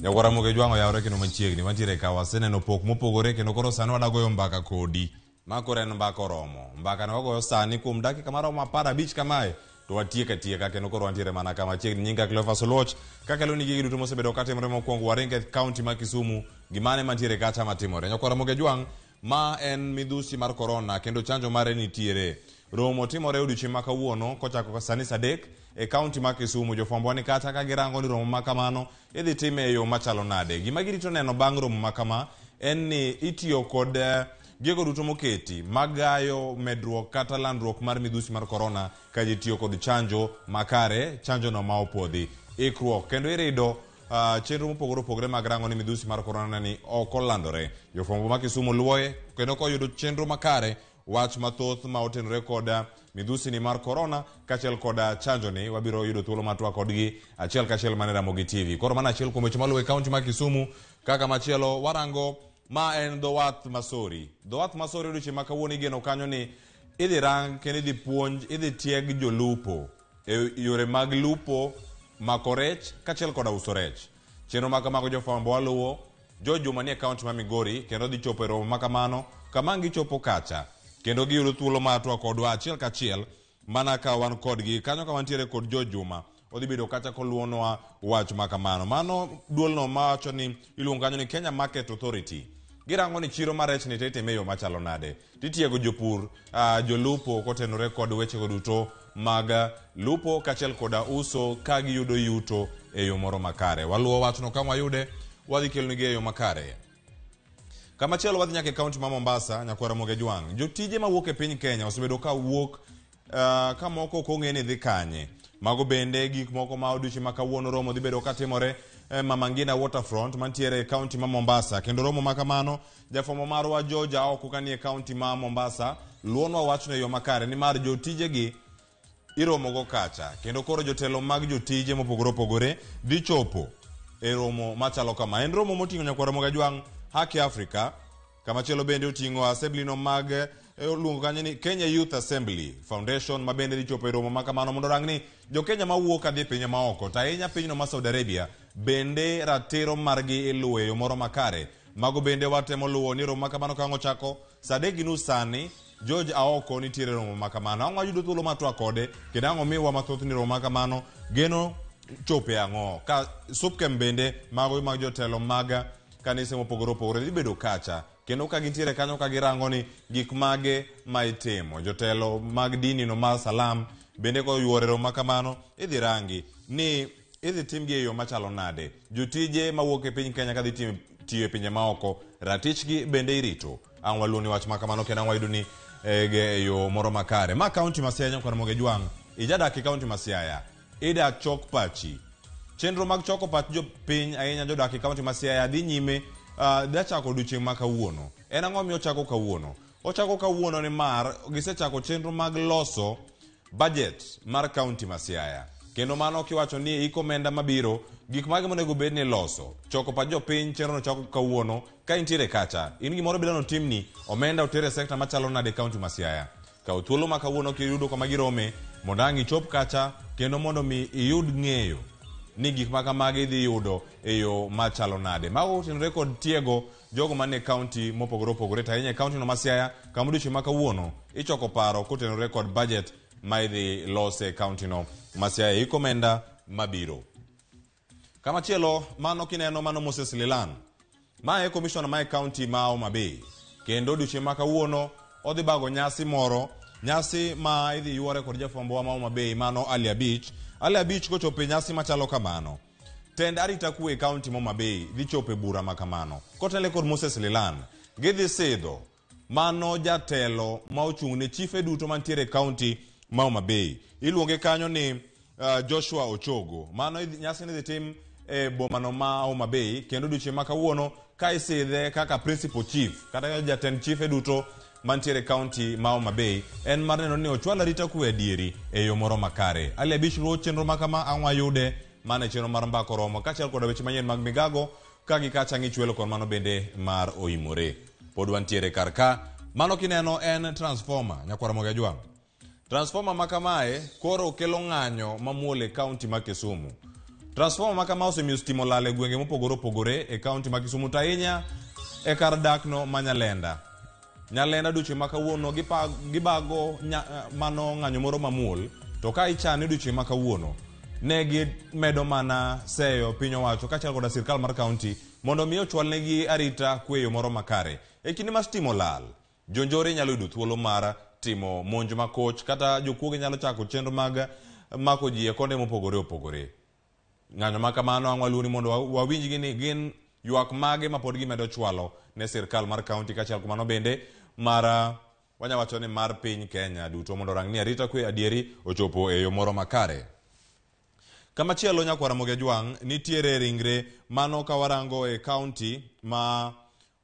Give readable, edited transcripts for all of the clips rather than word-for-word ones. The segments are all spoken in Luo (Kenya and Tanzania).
Nyakwara Ramogi Ojwang' oyawre kendo machiegni wantiere ka waseneno pok mopogore kendo koro sani wadagoyo mbaka kodi ma koro en mbaka oromo mbaka ne wagoyo sani kuom dakika maromo 15 kamae to watiek atieka kendo koro wantiere mana ka machiegni. Nyinga Cleophas Oluoch kakelo ni gigi duto mosebedo katimore. Mokwongo waringo e kaunti ma Kisumu, gimane mantiere kacha matimore? Nyakwara Ramogi Ojwang', ma en midhusi mar korona kendo chanjo mare nitiere. Romo timore odiochieng' ma kawuono kochako sani saa 3 e kaunti ma Kisumu. Jofwambo ni kata ka girango ni romo ma kamano idhi time e yo machalo nade. Gima girito neno bang' romo ma kama en ni itiyo kod gigo duto moketi magayo medruok kata landruok mar midhusi mar korona ka ji tiyo kod chanjo makare, chanjo no ma opuodhi. Ikruok kendo irido chenro mopogore opogore mag rango ni midhusi mar korona ni ok olandore. Jofwambo ma Kisumu luoye kendo koyudo chenro makare wach mathoth ma otenore kod midhusi ni mar korona kaachiel kod chanjo ni wabiro yudo thuolo mar twak kodgi achiel kachiel mana e Ramogi TV. Koro mano achiel kuom weche maluwo e kaunti ma Kisumu. Kaka machielo warango ma en dho wath Masori. Dho wath Masori odiochieng' ma kawuono igeno kanyo ni idhi rang kendo idhi puonj, idhi tieg jolupo e yore mag lupo, mako rech kaachiel koda uso rech. Chenro ma kamago jofwambo waluwo George Juma nie kaunti ma Migori kendo dhi chopo e romo ma kamano kama ang' gichopo kacha kendo giyudo thuolo mar twak kodwa achiel kachiel mana ka wan kodgi kanyo ka wantiere kod George Juma odhi bedo kacha koluonwa wach ma kamano. Mano duolno mawacho ni iluongo kanyo ni Kenya Market Authority. Girango ni chiro mar rech ni to itime e yo machalo nade. Titiego jopur, jolupo kotenore kod wechego duto mag lupo kaachiel koda uso ka giyudo yuto e yo moro makare. Waluwo wachno ka wayude, wadhi kelonigi e yo makare. Kamachielo wadhi nyaka e kaunti ma Mombasa, Nyakwar Ramogi Ojwang'. Jotije mawuok e piny Kenya osebedo ka wuok ka moko ok ong'e ni dhi kanye. Mago bende gik moko ma odiochieng' ma kawuono romo dhi bedo katimore e Mama Ngina Waterfront mantiere e kaunti ma Mombasa. Kendo romo ma kamano, jafwambo marwa George Aoko kanie kaunti ma Mombasa luonwa wachno e yo makare nimar jotijegi iromogo kacha kendo koro jotelo mag jotije mopogore opogore dhi chopo e romo machalo kama. En romo moting'o Nyakwar Ramogi Ajwang' Haki Africa, kamachielo bende oting'o assembly no mag luongo kanyo ni Kenya Youth Assembly Foundation ma bende dhi chopo e romo ma kamano mondo orang ni jo-Kenya mawuok kadhi e pinje maoko to ahinya pinyno ma Saudi Arabia bende ratiro margi iluwo e yo moro makare. Mago bende watemo luwo ni romo ma kamano ka ang' ochako saa 3:30 sani George Aoko nitiere romo ma kamano. Ang' wayudo thuolo mar twak kode kendo ang' omiwa mathoth ni romo ma kamano geno chope ang'o. Ka Supkem bende mago mag jotelo mag kanise mopogore opogore dhi bedo kacha kendo ka gintiere kanyo ka girango ni gik mage ma itimo. Jotelo mag dini no mar Salam bende koyuoro e romo ma kamano idhi rangi ni idhi timgi e yo machalo nade. Jotije mawuok e piny Kenya kadhi tiyo e pinje maoko ratichgi bende irito. Ang' waluwo ni wach ma kamano kendo ang' wayudo ni e yo moro makare. Ma kaunti ma Siaya Nyakwar Ramogi Ojwang', ijadak e kaunti ma Siaya, ida chok pachi. Chenro mag choko pach jopiny ahinya jodak e kaunti ma Siaya dhi nyime dhi chako odiochieng' ma kawuono. En ang'o miyo ochako kawuono? Ochako kawuono nimar gisechako chenro mag loso budget mar kaunti ma Siaya. Kendo mano kiwacho ni iko omenda mabiro, gik mage monego bed ni iloso. Choko pach jopiny chenro no chako kawuono ka intiere kacha. In gimoro bidano timni, omenda oter e sekta machalo nade e kaunti ma Siaya. Kaw thuolo ma kawuono kiyudo kama girome mondo ang' ichop kacha kendo mondo mi iyud ng'eyo ni gik ma kamagi idhi yudo e yo machalo nade. Mago otenore kod tiego jogo manie kaunti mopogore opogore to ahinya e kaunti no ma Siaya kama odiochieng' ma kawuono ichoko paro kotenore kod budget ma idhi los e kaunti no ma Siaya e hik omenda mabiro. Kamachielo mano kineno mano Moses Lilan ma e commissioner ma e kaunti ma Homa Bay kendo odiochieng' ma kawuono odhi bago nyasi moro, nyasi ma idhi yuore kod jafwambo wa ma Homa Bay mano Ali Abich. Ali Abich kochopo e nyasi machalo kamano tend arita kwe e kaunti ma Homa Bay dhi chopo e bura ma kamano kotelne kod Moses Lilan gidhi sidho mano jatelo ma ochung' ne chife duto mantiere e kaunti ma Homa Bay. Iluonge kanyo ni Joshua Ochogo. Mano nyasi ni dhi tim e bomano ma Homa Bay kendo odiochieng' ma kawuono ka isidhe kaka principal chief kata jatend chife duto mantiere e kaunti ma Homa Bay en mar neno ni ochwal arita kwe adieri e yo moro makare. Ali Abich luwo chenro ma kama ang' wayude mana e chenro mar mbaka oromo kaachiel koda weche manyien mag migago ka gi kacha ng'ichwelo kod mano bende mar oimore. Pod wantiere kar ka. Mano kineno en transformer Nyakwar Ramogi Ajwang'. Transformer ma kamae koro kelo ng'anyo mamuol e kaunti ma Kisumu. Transformer ma kama osemiyo stima olal e gwenge mopogore opogore e kaunti ma Kisumu to ahinya e kar dakno ma Nyalenda. Nyalenda odiochieng' ma kawuono gibago mano ng'anyo moro mamuol to ka ichane odiochieng' ma kawuono ne gimedo mana seyo piny owacho kaachiel koda sirkal mar kaunti mondo mi ochwalnegi arita kwe e yo moro makare. E kinde ma stima olal, jonjore nyalo yudo thuolo mar timo monj makoch kata jokuoge nyalo chako chenro mag mako ji e konde mopogore opogore. Ng'anyo ma kamano ang' waluoni mondo wawinjgi ni gin ywak mage ma pod gimedo chwalo ne sirkal mar kaunti kaachiel kamano bende mar wanya wacho ni mar piny Kenya duto mondo orang ni arita kwe adieri ochopo e yo moro makare. Kamachielo nyakwar Ramogi Ajwang' nitiere ringre mano ka warango e kaunti ma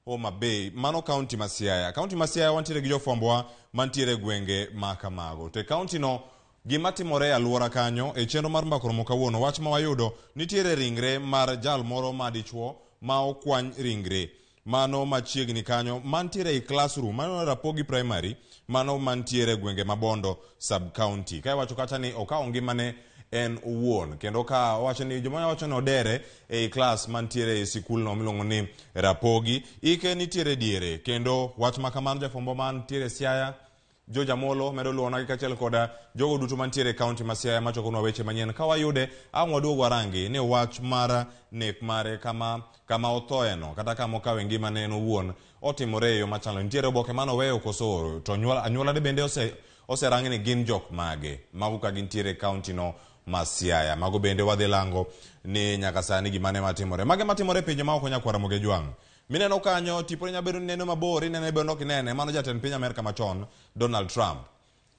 Homa Bay, mano kaunti ma Siaya. Kaunti ma Siaya wantiere gi jofwambowa mantiere e gwenge ma kamago. To e kaunti no gima timore e alwora kanyo e chenro mar mbaka romo kawuono wach ma wayudo nitiere ringre mar jal moro ma dichuo ma okwany ringre mano machiegni kanyo mantiere ei classroom mano Rapogi Primary mano mantiere e gwenge ma Bondo sub county. Ka iwacho kata ni okawo ngimane en owuon kendo ka owacho ni joma wacho ni odere ei klas mantiere e sikulno miluongo ni Rapogi ike nitiere diere kendo wach ma kamano jafwambo mantiere Siaya George Amolo medo luwonwa kaachiel koda jogo duto mantiere e kaunti ma Siaya machokonwa weche manyien ka wayude ang' waduog warangi ni wach mar nek mare kama othoeno kata kama okawe ngimane en owuon otimore e yo machalo nitiere oboke mane oweyo koso oro to anyuolane bende oserang ni gin jok mage mago ka gintiere e kaunti no ma Siaya. Mago bende wadhi lango ni nyaka sani gimane matimore. Mage matimore e pinje ma oko nyakwar Ramogi Ajwang'. Mineno kanyo tipone nyalo bedo ni neno mabor inene bende ok inene mano jatend piny Amerka machon Donald Trump.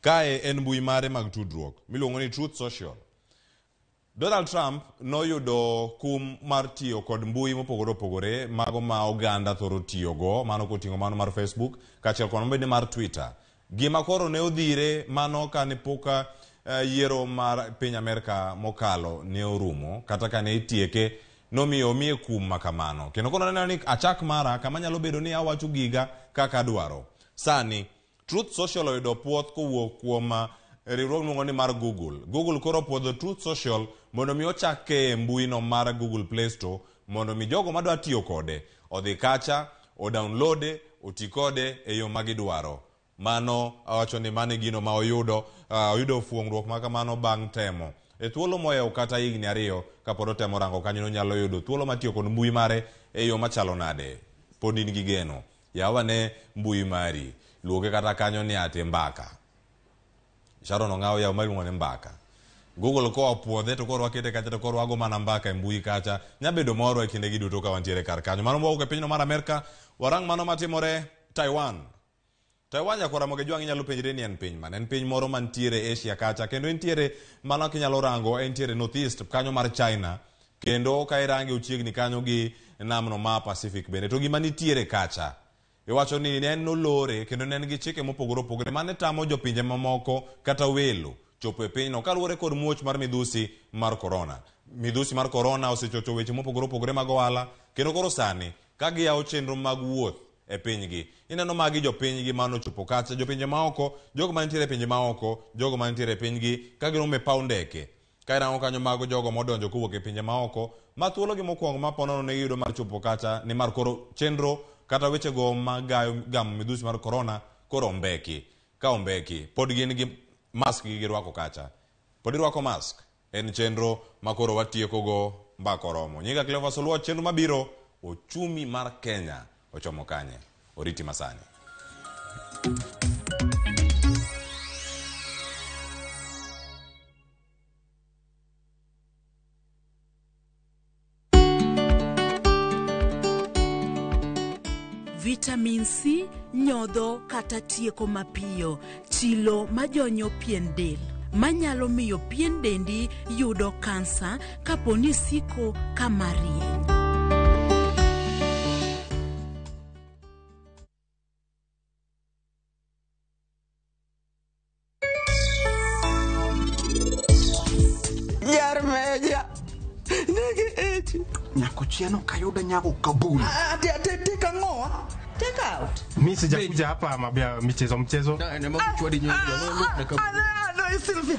Kae en mbui mare mag tudruok miluongo ni Truth Social. Donald Trump noyudo kum mar tiyo kod mbui mopogore opogore mago ma oganda thoro tiyogo mano koting'o mano mar Facebook kaachiel kod mano mar Twitter. Gima koro ne odhire mano kane pok yiero mar piny Amerka mokalo ne orumo kata kane itieke nomiyo omiye kum ma kamano. Kendo koro neno ni achak mara kama nyalo bedo ni awacho giga kaka adwaro. Sani Truth Social oyudo puoth kowuok kuom riwruok miluongo ni mar Google. Google koro opuodho Truth Social mondo mi ochak e mbui no mar Google Play Store mondo mi jogo madwa tiyo kode odhi kacha, odownloade, oti kode e yo ma gidwaro. Mano awacho ni mano e gino ma oyudo, oyudo fuong'ruok ma kamano bang' temo. E thuolo mohewo kata higni 2 kapod otemo rango kanyo nonyalo yudo thuolo mar tiyo kod mbui mare e yo machalo nade. Pod in gi geno. Yaw ane mbui mari. Luoke kata kanyo ni ati mbaka. Sharon Ong'awo yaw miluongo ni mbaka. Google koa puodhe to koro wakete kacha to koro wago mana mbaka e mbui kacha. Nyabedo moro e kindegi duto ka wantiere kar kanyo. Mano mwawuok e pinyno mar Amerka. Warang mano matimore Taiwan. Taiwan nyakwar Ramogi Ajwang' inyalo penjri ni en piny mane? En piny moro mantiere Asia kacha kendo entiere mano kinyalo rango entiere North East kanyo mar China kendo ka irange ochiegni kanyo gi namno ma Pacific bende. To gima nitiere kacha iwacho ni en nolore kendo ne en gi chike mopogore opogore mane tamo jopinje mamoko kata welo chopo e pinyno kaluwore kod muoch mar midhusi mar korona. Midhusi mar korona osechocho weche mopogore opogore mag ohala kendo koro sani ka giyawo chenro mag wuoth e pinygi. Ineno magi jopinygi manochopo kacha, jopinje maoko, jogo mantiere e pinje maoko, jogo mantiere e pinygi ka giromo e paw ndeke. Ka irango kanyo mago jogo modonjo kowuok e pinje maoko, ma thuologi mokwongo ma ponono ne giyudo mar chopo kacha nimar koro chenro kata wechego mag gamo midhusi mar korona koro ombeki. Ka ombeki, pod gin gi mask gi girwako kacha. Pod irwako mask? En chenro ma koro watiekogo mbaka oromo. Nyinga Cleophas Oluoch, chenro mabiro, ochumi mar Kenya ochomo kanye? Oriti masani. Vitamin C nyodho kata tieko mapiyo chilo majonyo pien del manyalo miyo pien dendi yudo kansa kapo ni siko kama rieny. Jar meja. Nigi ich. Nyakochieno kayuda nyago kabul. Ati ati take ang'owa? Take out. Mi sijakuja hapa mabia michezo mchezo. Ano Sylvia.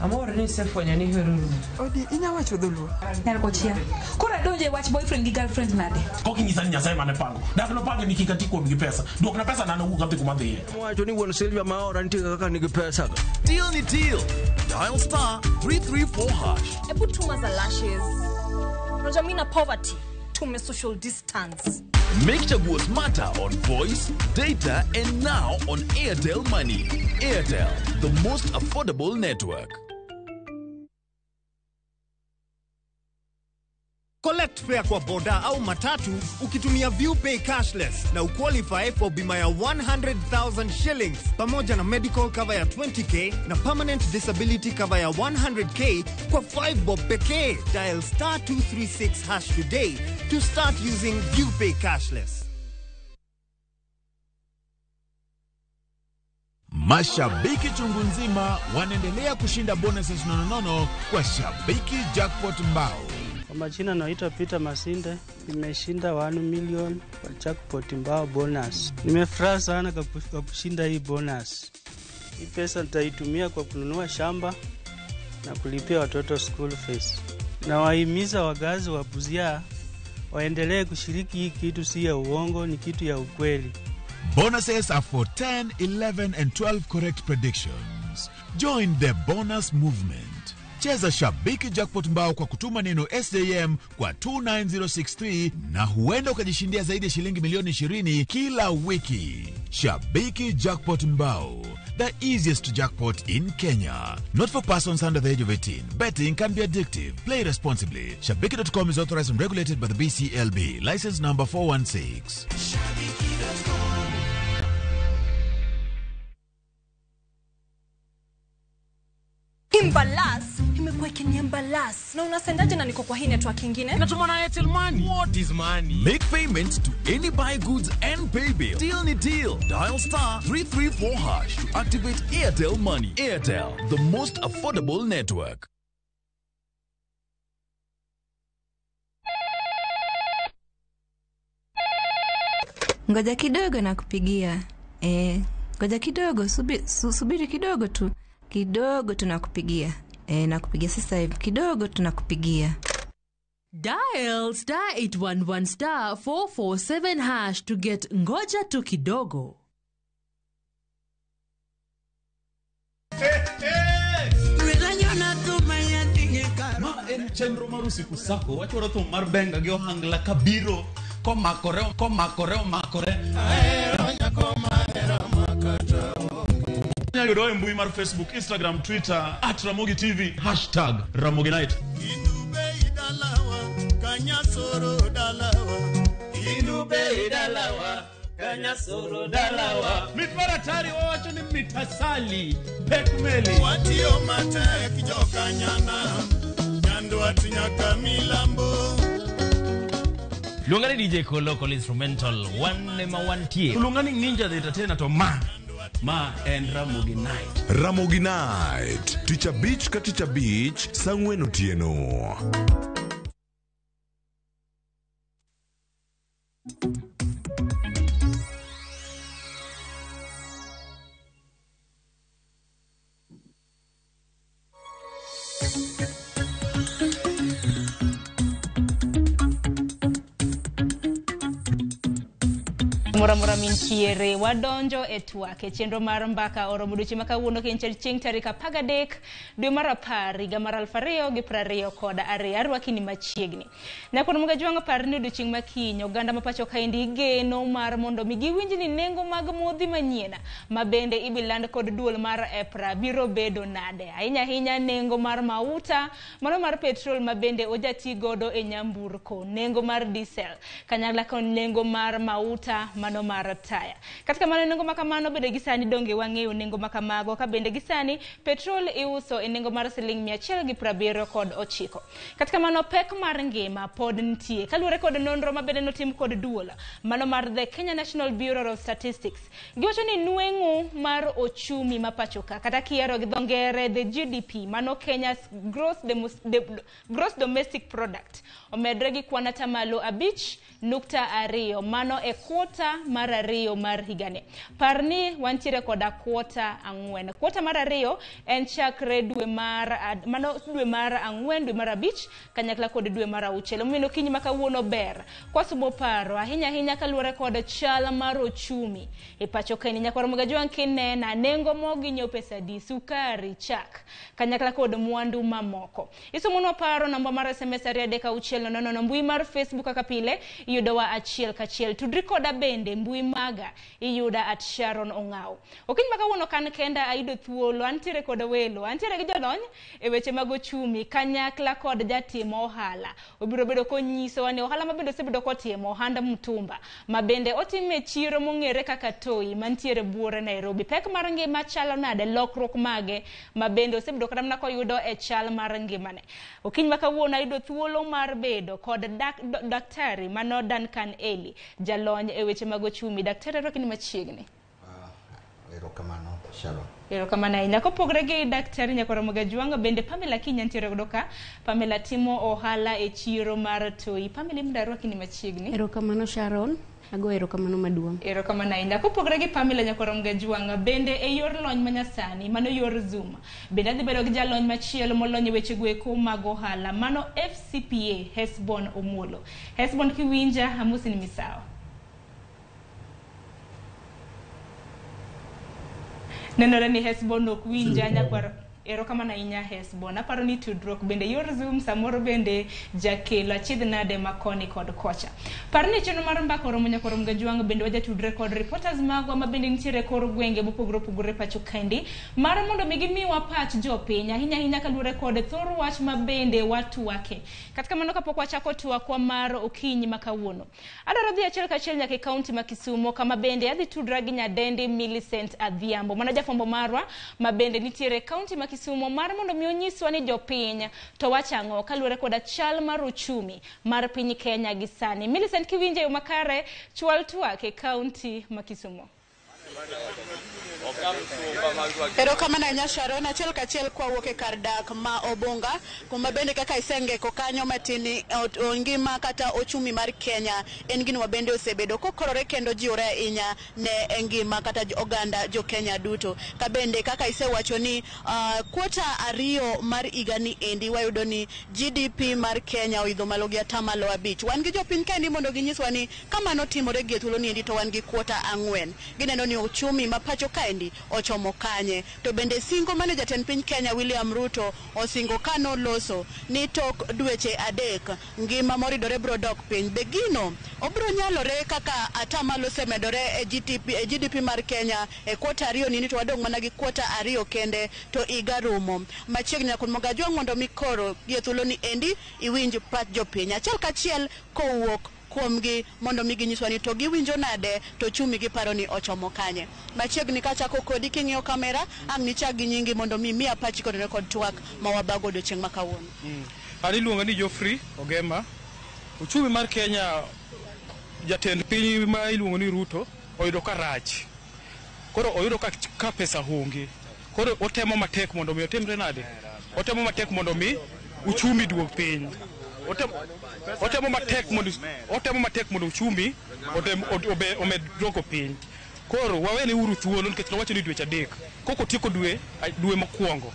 Amor ni isefwenyo ni ihero Ruth. Odi, inya wacho dholuo. Nyar kochia. Koro adonje wach boyfriend gi girlfriend nade? Kok inyisa ni Nyasaye mane pango. Dak nopange ni kik ati kuom gi pesa. Duokna pesa na nowuok adhi kuma adhiye. Wacho ni wuon Sylvia maora nitie kaka nigi pesa ga. Deal ni deal. Dial star 334 hash. Hebu tuma za lashes. Unajua mimi na poverty. Tume social distance. Make Chaguo smarter on voice, data, and now on Airtel Money. Airtel, the most affordable network. Collect fare kwa boda au matatu ukitumia ViewPay cashless na uqualify for bima ya 100,000 shillings pamoja na medical cover ya 20K na permanent disability cover ya 100K kwa 5 bob pekee. Dial star 236 hash today to start using ViewPay cashless. Mashabiki chungu nzima wanaendelea kushinda bonuses nononono kwa Shabiki Jackpot Mbao. Kwa majina naitwa Peter Masinde, nimeshinda 1 million kwa jackpot mbao bonus. Nimefurahi sana kwa kushinda hii bonus. Hii pesa nitaitumia kwa kununua shamba na kulipia watoto school fees. Nawahimiza wakazi wa Busia waendelee kushiriki hii kitu, si ya uongo, ni kitu ya ukweli. Bonuses are for 10, 11 and 12 correct predictions. Join the bonus movement. Cheza Shabiki Jackpot Mbao kwa kutuma neno SJM kwa 29063 na huenda ukajishindia zaidi ya shilingi milioni 20 kila wiki. Shabiki Jackpot Mbao, the easiest jackpot in Kenya. Not for persons under the age of 18. Betting can be addictive. Play responsibly. Shabiki.com is authorized and regulated by the BCLB. License number 416. Imbalas imekuwa ikiniembalas na unasendaje na niko kwa hii network ingine? Natuma na Airtel Money. What is money? Make payments to any buy goods and pay bill. Deal ni deal. Dial star 334 hash to activate Airtel Money. Airtel, the most affordable network. Ngoja kidogo nakupigia. Ngoja kidogo, subiri kidogo tu. Kidogo tunakupigia. Nakupigia sasa hivi. Kidogo tunakupigia. Dial star 811 star 447 hash to get ngoja tu kidogo. Ma en chenro mar usiku sako wachwaro thum mar benga gi ohangla kabiro komakore komakore omakore. Inyalo yudowa e mbui mar Facebook, Instagram, Twitter at Ramogi TV, hashtag Ramogi Night. Mit mar atari wawacho ni mitasali pek meli. Watiyo matek jokanyana Nyandwat nyaka milambo. Luonga ni DJ Kolo Kolo instrumental wan ema wantie. Luonga ni Ninja the Entertainer to ma en Ramogi Night. Ramogi Night, tich abich ka tich abich, saa ang'wen otieno. Mora mintiere wadonjo e twak e chenro mar mbaka oromo odiechieng' ma kawuono kendo chieng' tarik 13 dwe mar 10 higa mar 2022. Arwaki ni machiegni. Nyakwar Mugajwang' par ni odiechieng' ma kiny oganda ma pacho kaendi geno mar mondo mi giwinj ni nengo mag modhi manyien ma bende ibiland kod duol mar EPRA biro bedo nade. Ahinya ahinya nengo mar mauta mano mar petrol ma bende ojati godo e nyamburko, nengo mar diesel kanyakla kod nengo mar mauta mano mar taya. Kata kamano nengo makamano bende gisani donge wang'eyo nengo makamago ka bende gisani petrol iuso e nengo mar siling 179. Kata kamano pek mar ngima pod nitie kaluwore kod nonro ma bende notim kod duol mano mar the Kenya National Bureau of Statistics. Giwacho ni nweng'o mar ochumi ma pacho ka kata kiero gi dho ngere the GDP mano Kenya's gross domestic product omedre gi kwan atamalo 5.2 mano e kwota kwota mar 2 mar higani. Par ni wantiere koda kwota 4. Kwota mar 2 en chakre dwe mar mano dwe mar 4, dwe mar 5 kanyakla kod dwe mar 6. Omiyo okinyi ma kawuono ber kwasumo paro ahinya ahinya kaluwore kod chal mar ochumi e pacho kaeni. Nyakwar Mugajwang' kinena nengo mogo inyiewo pesa adi, sukari, chak kanyakla kod mwandu mamoko. Isomonwa paro namba mar SMS 23600, mbui mar Facebook kaka pile iyudowa achiel kachiel. Tudri koda bende mbui maga iyuda at Sharon Ong'aw. Okinyi ma kawuono kan kenda ayudo thuolo, antiere kod welo, antiere gi jolony e weche mag ochumi kanyakla kod jatim ohala. Obiro bedo konyisowa ni ohala ma bende osebedo kotimo ohand mtumba ma bende otime chiro mong'ere kaka Toi mantiere buore Nairobi. Pek mar ngima chalo nade, lokruok mage ma bende osebedo kata mana koyudo e chal mar ngimane. Okinyi ma kawuono ayudo thuolo mar bedo kod daktari mano Duncan Eli, jalony e weche mag ochumi. Daktari, rwakni machiegni. Erokamano Sharon. Erokamano ahinya. Kopogore gi daktari Nyakwar Mugajwang', bende Pamela Kinya nitiere godo ka. Pamela timo ohala e chiro mar Toi. Pamela, imda rwakni machiegni. Erokamano Sharon. Ago erokamano maduong'. Erokamano ahinya. Kopogore gi Pamela Nyakwar Mugajwang', bende e yor lony manyasani, mano yor Zoom, bende adhi bedo gi jalony machielo molony e weche goeko mag ohala, mano FCPA Hesbon Omolo. Hesbon, kiwinja, amosi ni misawa. Nenore ni Hesbon ok winja Nyakwar. Erokamano ahinya Hesbon. Aparo ni tudruok bende yor Zoom samoro bende jakelo achiedh nade makoni kod kocha. Par ni chenro mar mbaka oromo Nyakwar Mugajwang', bende wajatudre kod reporters magwa ma bende nitiere kor gwenge mopogore opogore pacho kaendi mar mondo mi gimiwa pach jopiny ahinya ahinya kaluwore kod thor wach ma bende watwake. Kata kamano kapok wachako twakwa mar okinyi ma kawuono, adwaro dhi achiel kachiel nyaka e kaunti ma Kisumo kama bende adhi tudra gi nyadendi Millicent Adhiambo, mano jafwambo marwa ma bende nitiere e kaunti ma Kisumo mar mondo mi onyiswa ni jopiny to wachang'o kaluwore koda chal mar uchumi mar piny Kenya gi sani. Millicent, kiwinjo e yo makare, chwal twak e kaunti ma Kisumo. Erokamano ahinya Sharon. Achiel kachiel kwawuok e kar dak ma Obunga, kuma bende kaka isengeko kanyo matin, ngima kata ochumi mar Kenya en gino ma bende osebedo kokorore kendo jiwore ahinya ne ngima kata oganda jo Kenya duto. Ka bende kaka isewacho ni kwota 2 mar higani endi wayudo ni GDP mar Kenya oidho malo gi 5%. Wan gi jopiny kaendi mondo ginyiswa ni kamano timore gi e thuolo ni endi to wan gi kwota 4. Gineno ni ochumi ma pacho kaendi ochomo kanye. To bende singo mane jatend piny Kenya William Ruto osingo kanoloso ni tok dweche 3 ngima moridore bro dok piny. Be gino obro nyalore kaka atamalo osemedore e GDP mar Kenya e kwota 2 nini to wadong' mana gi kwota 2 kende to higa rumo. Machiegni Nyakwar Mugajwang' mondo mi koro gi e thuolo ni endi iwinj pach jopiny achiel kachiel kowuok kuomgi mondo mi ginyiswa ni to giwinjo nade to ochumi giparo ni ochomo kanye. Machiegni kachako kodi king'iyo kamera, ang' nichak gi nyingi mondo mi miya pachi kod kod twak ma wabago odiochieng' ma kawuono. An iluonga ni Geoffrey Ogema. Uchumi mar Kenya, jatend piny ma iluongo ni Ruto oyudo ka rach. Koro oyudo ka pesa onge. Koro otemo matek mondo mi otimre nade? Otemo matek mondo mi uchumi duog piny. Otemo matek mondo uchumi omed duoko piny. Koro wawene uru thuolo nikech nowacho ni dweche 3. Koko tieko dwe mokwongo.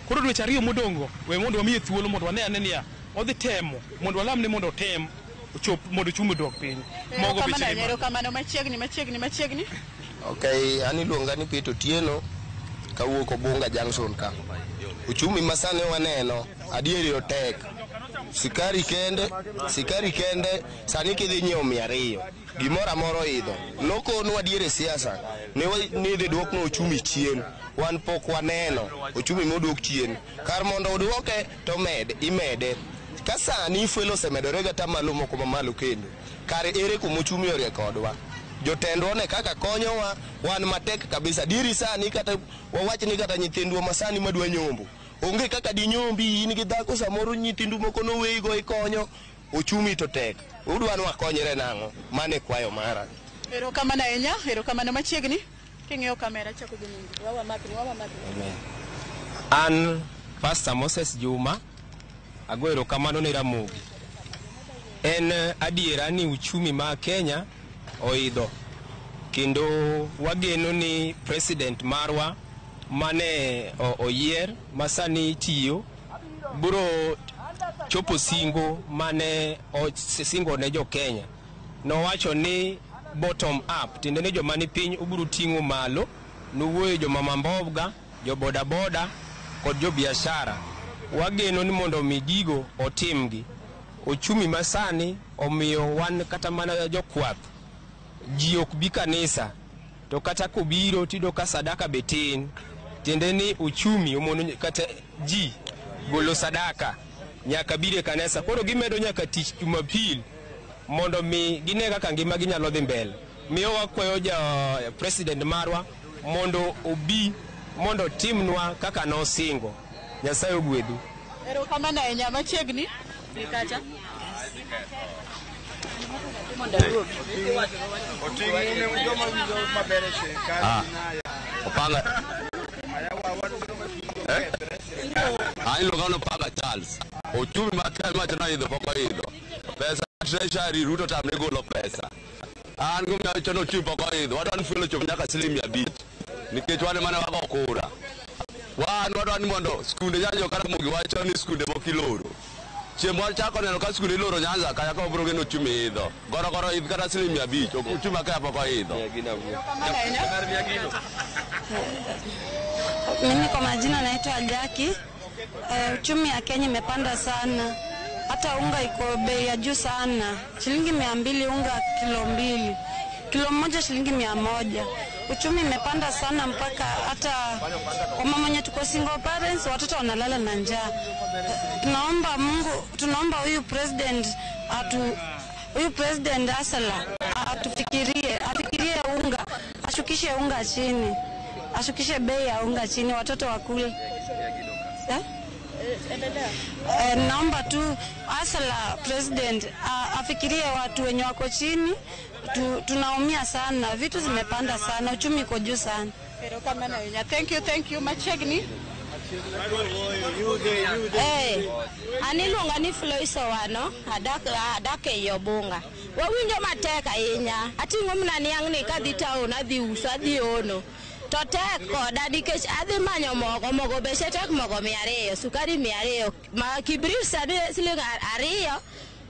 Koro dweche 2 modongo, we mondo wamiye thuolo mondo wane ane niya, odhi temo mondo walamne mondo otem ochop mondo uchumi oduok piny. Mogo beche ni malo. Erokamano machiegni. Okay, an iluonga ni Peter Otieno kawuok Obunga Junction ka. Uchumi masani waneno adieri otek. Sikari kende sani kidhi nyiewo 200 gimoro amora oidho. Nokonwa adier e siasa ni idhi duoknwa uchumi chien. Wan pok waneno uchumi moduok chien. Kar mondo oduoke to imede. Ka sani fuel osemedore gi atamalo moko mamalo kendo. Kare ere kuma uchumi orie kodwa? Jotendwa ne kaka konyowa wan matek kabisa. Diri sani kata wawach ni kata nyithindwa masani madwa nyombo onge kaka dinyombi, in gi dhako samoro nyithindu moko noweyigo ikonyo. Uchumi to tek. Udwa ni wakonyre nang'o? Mano e kwayo mara. Erokamano ahinya, erokamano machiegni. King'iyo kamera chako gi nyingi. Wawa makni. An Pastor Moses Juma, ago erokamano ne Ramogi. En adiera ni uchumi ma Kenya oidho. Kendo wageno ni president marwa mane oyier masani tiyo biro chopo singo mane osingo ne jo Kenya. Nowacho ni bottom up, tiende ni joma ni piny obiro ting'o malo, nowuoyo joma mamboga, jo boda boda kod jo biashara. Wageno ni mondo mi gigo otimgi. Ochumi masani omiyo wan kata mana jokwath ji ok bi kanisa, to kata kobiro tiyudo ka sadaka be tin. Tiende ni uchumi omono kata ji golo sadaka nyaka biro e kanisa. Koro gimedo nyaka tich Jumapil mondo mi gine kaka ngima gi nyalo dhi mbele. Miyo wakwayo ja president marwa mondo obi mondo otimnwa kaka nosingo. Nyasaye ogwedhu. Erokamano ahinya. Machiegni kacha. Opanga. Iluonga Opanga Charles. Ochumi mar Kenya wacho ni oidho pok oidho. Pesa Treasury Ruto tamre golo pesa. An gomiyo ni ochumi pok oidho. Wadwa ni fuel ochop nyaka siling 500. Nikech wan emane wago kura. Wan wadwa ni mondo skunde Nyanza Karamogi wacho ni skunde moko iloro. Chieng' wachako neno ka skunde iloro Nyanza ka wabiro geno ochumi idho. Gorogoro idh kata siling 500. Ochumi ma Kenya pok oidho. Mimi kwa majina naitwa Jackie. Uchumi ya Kenya imepanda sana. Hata unga iko bei ya juu sana. Shilingi 200 unga kilo 2. Kilo moja shilingi 100. Uchumi imepanda sana mpaka hata kwa mama mwenye tuko single parents watoto wanalala na njaa. Tunaomba Mungu, tunaomba huyu president huyu president Asala atufikirie, afikirie unga, ashukishe unga chini. Ashukishe bei ya unga chini watoto wakule. Naomba tu Asala president afikirie watu wenye wako chini. Tunaumia sana, vitu zimepanda sana, uchumi uko juu sana. Erokamano ahinya. Thank you, thank you. Machiegni. An iluonga ni Flois Owano, adak ei Obunga. Wawinjo matek ahinya. Ating'o mana niang' ni kadhi town adhi uso adhi ono. To tek koda nikech adhi manyo mogo, mogo beche tek, mogo 200, sukari 200, ma kibrit sani siling 2,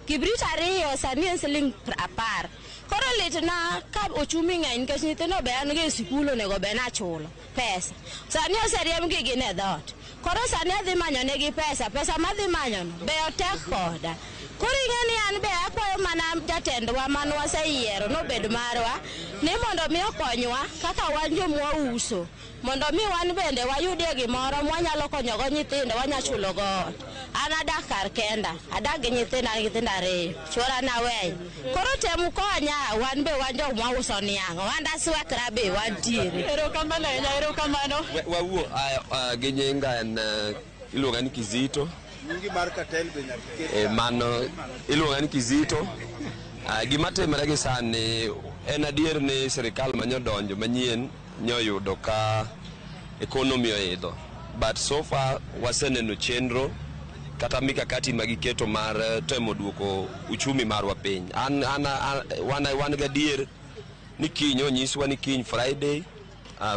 kibrit 2 sani en siling 10. Koro litna ka ochumi ng'eny nikech nyithindo be an go e sikul onego bed ni achulo pesa. Sani oseriembgi gin e dhoot. Koro sani adhi manyo negi pesa, pesa madhi manyono be otek koda. Koro ing'e ni an be akwayo mana jatendwa man waseyiero nobed marwa ni mondo mi okonywa kaka wan jomwa uso mondo mi wan bende wayudie gimoro mwanyalo konyogo nyithindo wanya chulogo ot. An adak kar kenda, adak gi nyithindo, an gi nyithindo 2, chuora naweyo. Koro tem konya wan be wan joma uso niang', wan daswekra be wantiere. Erokamano ahinya, erokamano. Wawuo gi nyinga en iluonga ni Kizito. Mano iluonga ni Kizito. Gima timore gi sani en adier ni sirikal manyodonjo manyien nyoyudo ka economy oidho. But so far waseneno chenro kata mikakati magiketo mar temo duoko uchumi marwa piny. Wan gadier ni kiny onyiswa ni kiny Friday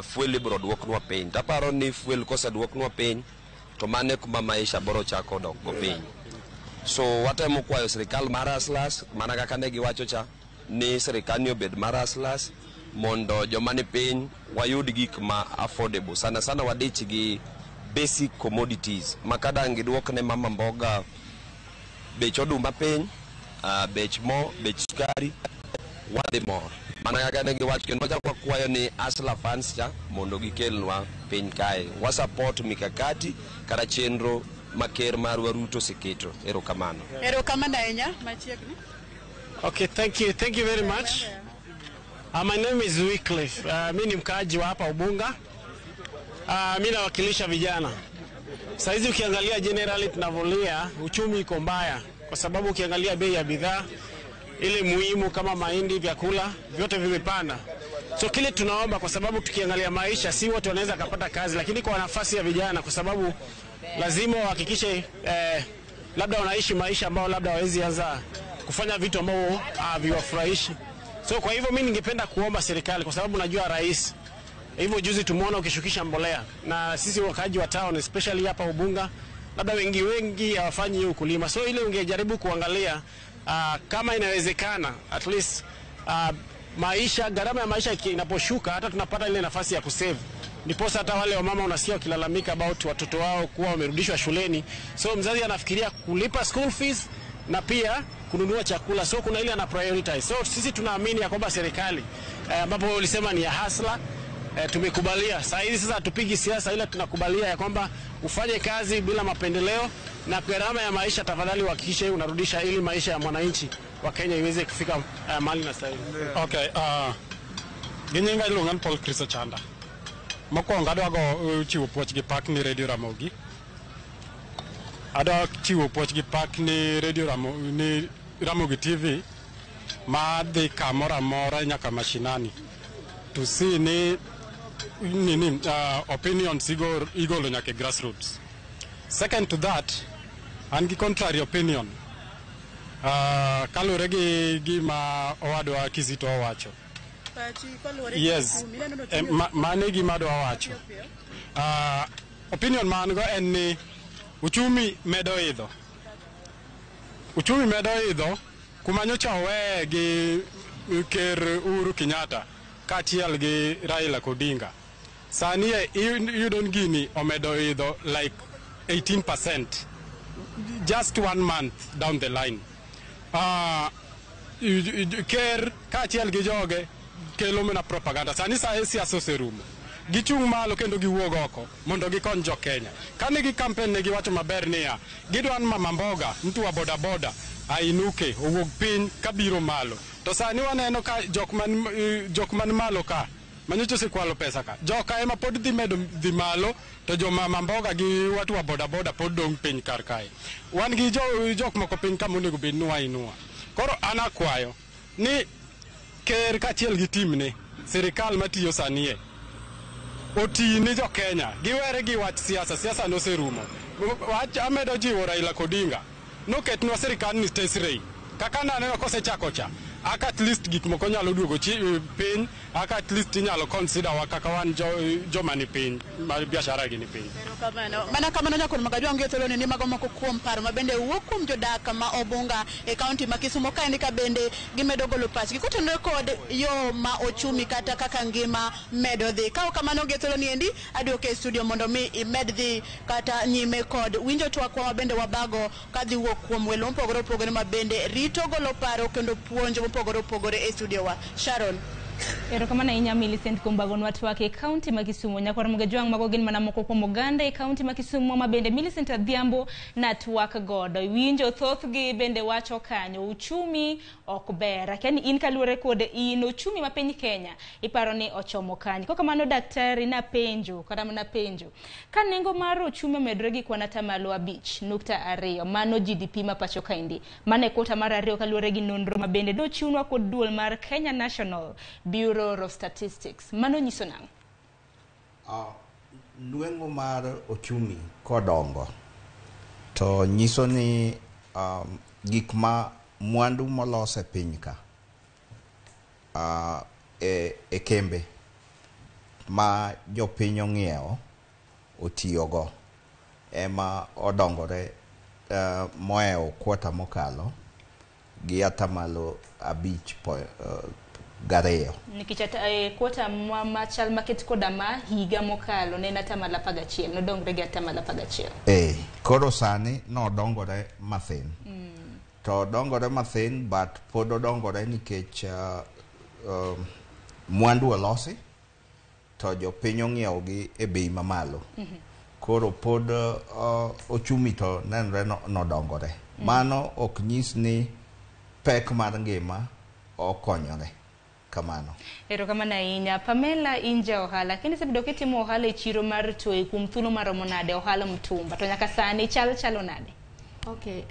fuel ibiro duoknwa piny. Taparo ni fuel koseduoknwa piny to mane kuma maisha biro chako dok go piny. So watemo kwayo sirikal mar Aslas mana kaka ne giwacho cha ni sirikal ni obed mar Aslas mondo joma ni piny wayud gik ma affordable. Sana sana wadich gi basic commodities ma kadang' giduok ne mama mboga bech oduma piny, bech mo, bech sukari, wadhi mor. Mana kaka ne giwacho kendo wachako wakwayo ni Asla funds cha mondo gikelnwa piny kae. Wa support mikakati kata chenro ma ker marwa Ruto oseketo. Erokamano. Erokamano ahinya. Machiegni. Okay, thank you. Thank you very much. My name is Wycliffe. Mimi ni mkaaji wa hapa Ubunga. Mimi nawakilisha vijana. Saizi ukiangalia generally tunavolia uchumi iko mbaya kwa sababu ukiangalia bei ya bidhaa ile muhimu kama mahindi, vyakula vyote vimepanda. So kile tunaomba, kwa sababu tukiangalia maisha si wote wanaweza kupata kazi, lakini kwa nafasi ya vijana, kwa sababu lazima wahakikishe labda wanaishi maisha ambao labda hawezi anza kufanya vitu ambao haviwafurahishi. So kwa hivyo mimi ningependa kuomba serikali, kwa sababu najua rais hivyo juzi tumeona ukishukisha mbolea, na sisi wakaaji wa town especially hapa Ubunga labda wengi wengi hawafanyi hiyo ukulima, so ile ungejaribu kuangalia kama inawezekana at least maisha, gharama ya maisha inaposhuka, hata tunapata ile nafasi ya kusave. Ndiposa hata wale wamama unasikia wakilalamika about watoto wao kuwa wamerudishwa shuleni, so mzazi anafikiria kulipa school fees na pia kununua chakula, so kuna ile ana prioritize. So sisi tunaamini ya kwamba serikali ambapo ulisema ni ya hasla, tumekubalia saa hizi sasa hatupigi siasa, ila tunakubalia ya kwamba ufanye kazi bila mapendeleo, na gharama ya maisha tafadhali uhakikishe unarudisha ili maisha ya mwananchi wa Kenya iweze kufika mahali na stahili. Okay, gi nyinga iluonga ni Paul Chris Ochanda. Mokwongo adwa go chiwo puoch gi pak ni Radio Ramogi. Adwa chiwo puoch gi pak ni Radio Ramogi, ni Ramogi TV ma dhi kamoro amora nyaka mashinani to see ni opinions igolo nyaka e grassroots. Second to that, an gi contrary opinion kaluwore gi gima owadwa Kizito owacho. Yes, mano e gima adwa wacho. Opinion ma an go en ni uchumi medo idho. Uchumi medo idho kuma nyocha oweye gi Ker Uhuru Kenyatta kaachiel gi Raila Odinga. Sani iyudo ni gini omedo idho like 18% just 1 month down the line. Ker kaachiel gi joge kelo mana propaganda. Sani sa siasa oserumo. Gichung' malo kendo giwuog oko mondo gikony jo Kenya. Kane gi campaign ne giwacho maber niya, gidwa ni mama mboga, mtu wa bodaboda ainuke owuog piny kabiro malo. To sani waneno ka jok man malo ka manyocha osekwalo pesa ka, joka ema pod dhi medo dhi malo, to joma mboga gi watu wa bodaboda pod dong' piny kar kae. Wan gi jok moko piny ka monego bed ni wainua. Koro an akwayo ni ker kaachiel gi timne, sirikal matiyo sani e, oti ni jo Kenya, giwere gi wach siasa, siasa noserumo. Wach amedo jiwo Raila Odinga, noketnwa sirikal ni tesrei. Kaka naneno kosechako cha, aka at least gik moko nyalo duogo piny, aka at least inyalo consider wa kaka wan joma ni piny, ma biashara gi ni piny. Mana kamano nyakon magajwang' gi thuolo ni mago moko kuom paro ma bende wuok kuom jodak ma Obunga e kaunti ma Kisumu kaendi ka bende gimedo golo pachgi kotenore kod yo ma ochumi kata kaka ngima medo dhi. Ka ok kamano gi thuolo ni endi aduoke e studio mondo mi imed dhi kata nyime kod winjo twakwa ma bende wabago kadhi wuok kuom welo mopogore opogore ma bende rito golo paro kendo puonjo mopogore opogore e studio wa. Sharon. Erokamano ahinya Millicent kuom bagonwa twak e kaunti ma Kisumu. Nyakwar Mugajwang' mago gin mana moko kuom oganda e kaunti ma Kisumu ma bende Millicent Adhiambo na twak godo. Iwinjo thothgi bende wacho kanyo uchumi ok ber. Akia ni in kaluwore kod in uchumi ma piny Kenya iparo ni ochomo kanye. Kok kamano daktari napenjo kata mana penjo. Ka nengo mar uchumi omedore gi kwan atamalo 5.2 mano GDP ma pacho kaendi. Mano e kwota mar 2 kaluwore gi nonro ma bende dochiwnwa kod duol mar Kenya National Bureau of Statistics. Mano nyiso nang'o? Nweng'o mar ochumi kodongo to nyiso ni gik ma mwandu molos e piny ka e kembe ma jopiny ong'iewo otiyogo ema odongore moewo kwota mokalo gi atamalo 5.2. Nikech kwota machal maket koda ma higa mokalo ne en atamalo 11, nodongre gi atamalo 11. Koro sani nodongore mathin. To odongore mathin but pod odongore nikech mwandu olosi to jopiny ong'iewo gi e bei mamalo. Koro pod ochumi to nenre nodongore. Mano ok nyis ni pek mar ngima okonyore. Kamano. Erokamano ahinya. Pamela, in ja ohala. Kendo isebedo kitimo ohala e chiro mar Toi kuom thuolo maromo nade, ohala mtumba. To nyaka sani chalo nade? Okay,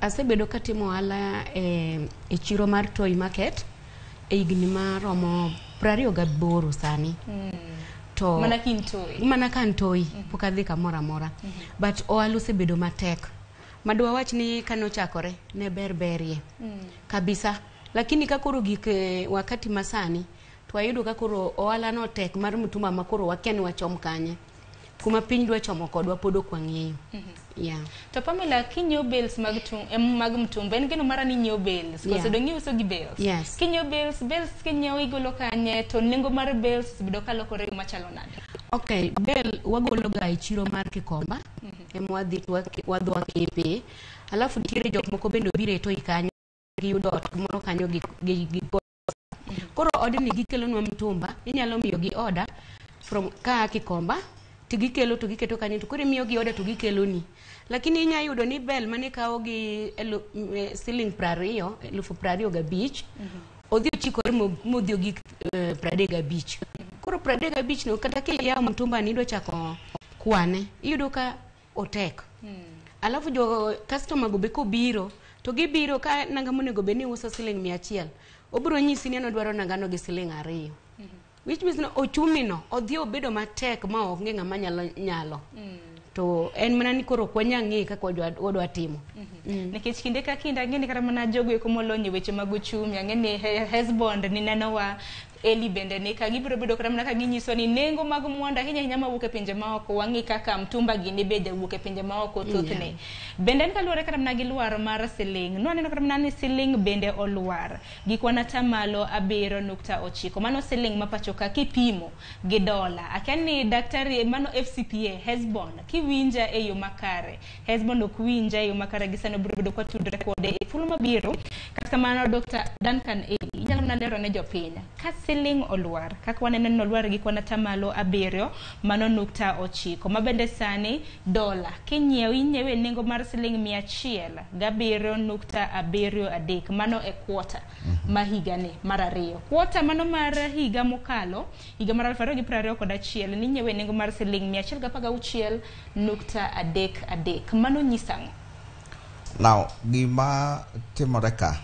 asebedo katimo ohala e chiro mar Toi Market e higni maromo 28 sani. To mana ka in Toi. Mana ka an Toi, pok adhi kamoro amora. But ohala osebedo matek. Madwa wach ni kanochakore ne ber berie. Kabisa. Lakini ka koro gik wakati masani to wayudo ka koro ohala no tek mar mtumba ma koro wakia ni wachom kanye. Kuma piny dwa chomo kodwa pod ok wang'eyo. Yeah. To Pamela, kinyiewo bales mag mag mtumba, en geno mara ni inyiewo bales, koso dong' iuso gi bales? Yes. Kinyiewo bales kinyiewo igolo kanye, to nengo mar bales osebedo kalokore machalo nade? Okay, bale wagolo ga e chiro mar Kikomba. Ema wadhi to wadhi wakepe. Alafu nitiere jok moko bende obiro e toi kanyo giyudo ot moro kanyo gi Koro odni gikelonwa mtumba, inyalo miyo gi order from ka Kikomba to gikelo to giketo kanyo to koro imiyo gi order to gikeloni. Lakini inya yudo ni bale mane kawo gi siling 20, 25,000, odhi ochikore modhi ogik 35. Koro 35 no kata kiyawo mtumba ni idwa chako kwane, iyudo ka otek. Alafu jo customer go be kobiro to gibiro ka nanga monego bed ni uso siling 100, obiro nyisi ni en odwaro nangano gi siling 2. Which means no ochumi no odhi obedo matek ma ok ng'e ng'ama nyalo. To en mana ni koro ok wanyal ng'eyo kaka wadwa timo. Nikech kinde ka kinde ang'e ni kata mana jogo eko molony e weche mag uchumi, ang'e ni Hesbond ni nenowa, Eli bende ni ka gibiro bedo kata mana ka ginyiso ni nengo mag mwandu ahinya ahinya mawuok e pinje maoko, wang'i kaka mtumba gini bende wuok e pinje maoko thothne. Bende en kaluwore kata mana gi lwar mar siling. Nwaneno kata mana ni siling bende olwar gi kwan atamalo 7.9. Mano siling ma pacho ka kipimo gi dola. Akia ni daktari mano FCPA Hesbon kiwinja e yo makare. Hesbon ok winja e yo makare gi sani obiro bedo kwa tudre kode e thuolo mabiro. Kata kamano Dr. Duncan Eli, inyalo mana lero ne jopiny ka siling olwar kaka waneno ni olwar gi kwan atamalo 7 mano nukta 9 ma bende sani dola kinyiewo inyiewe e nengo mar siling 107.73 mano e kwota ma higani mar 2. Kwota mano mar higa mokalo, higa mar 2021 ninyiewe e nengo mar siling 116.33. Mano nyiso ang'o? Now, gima timore ka,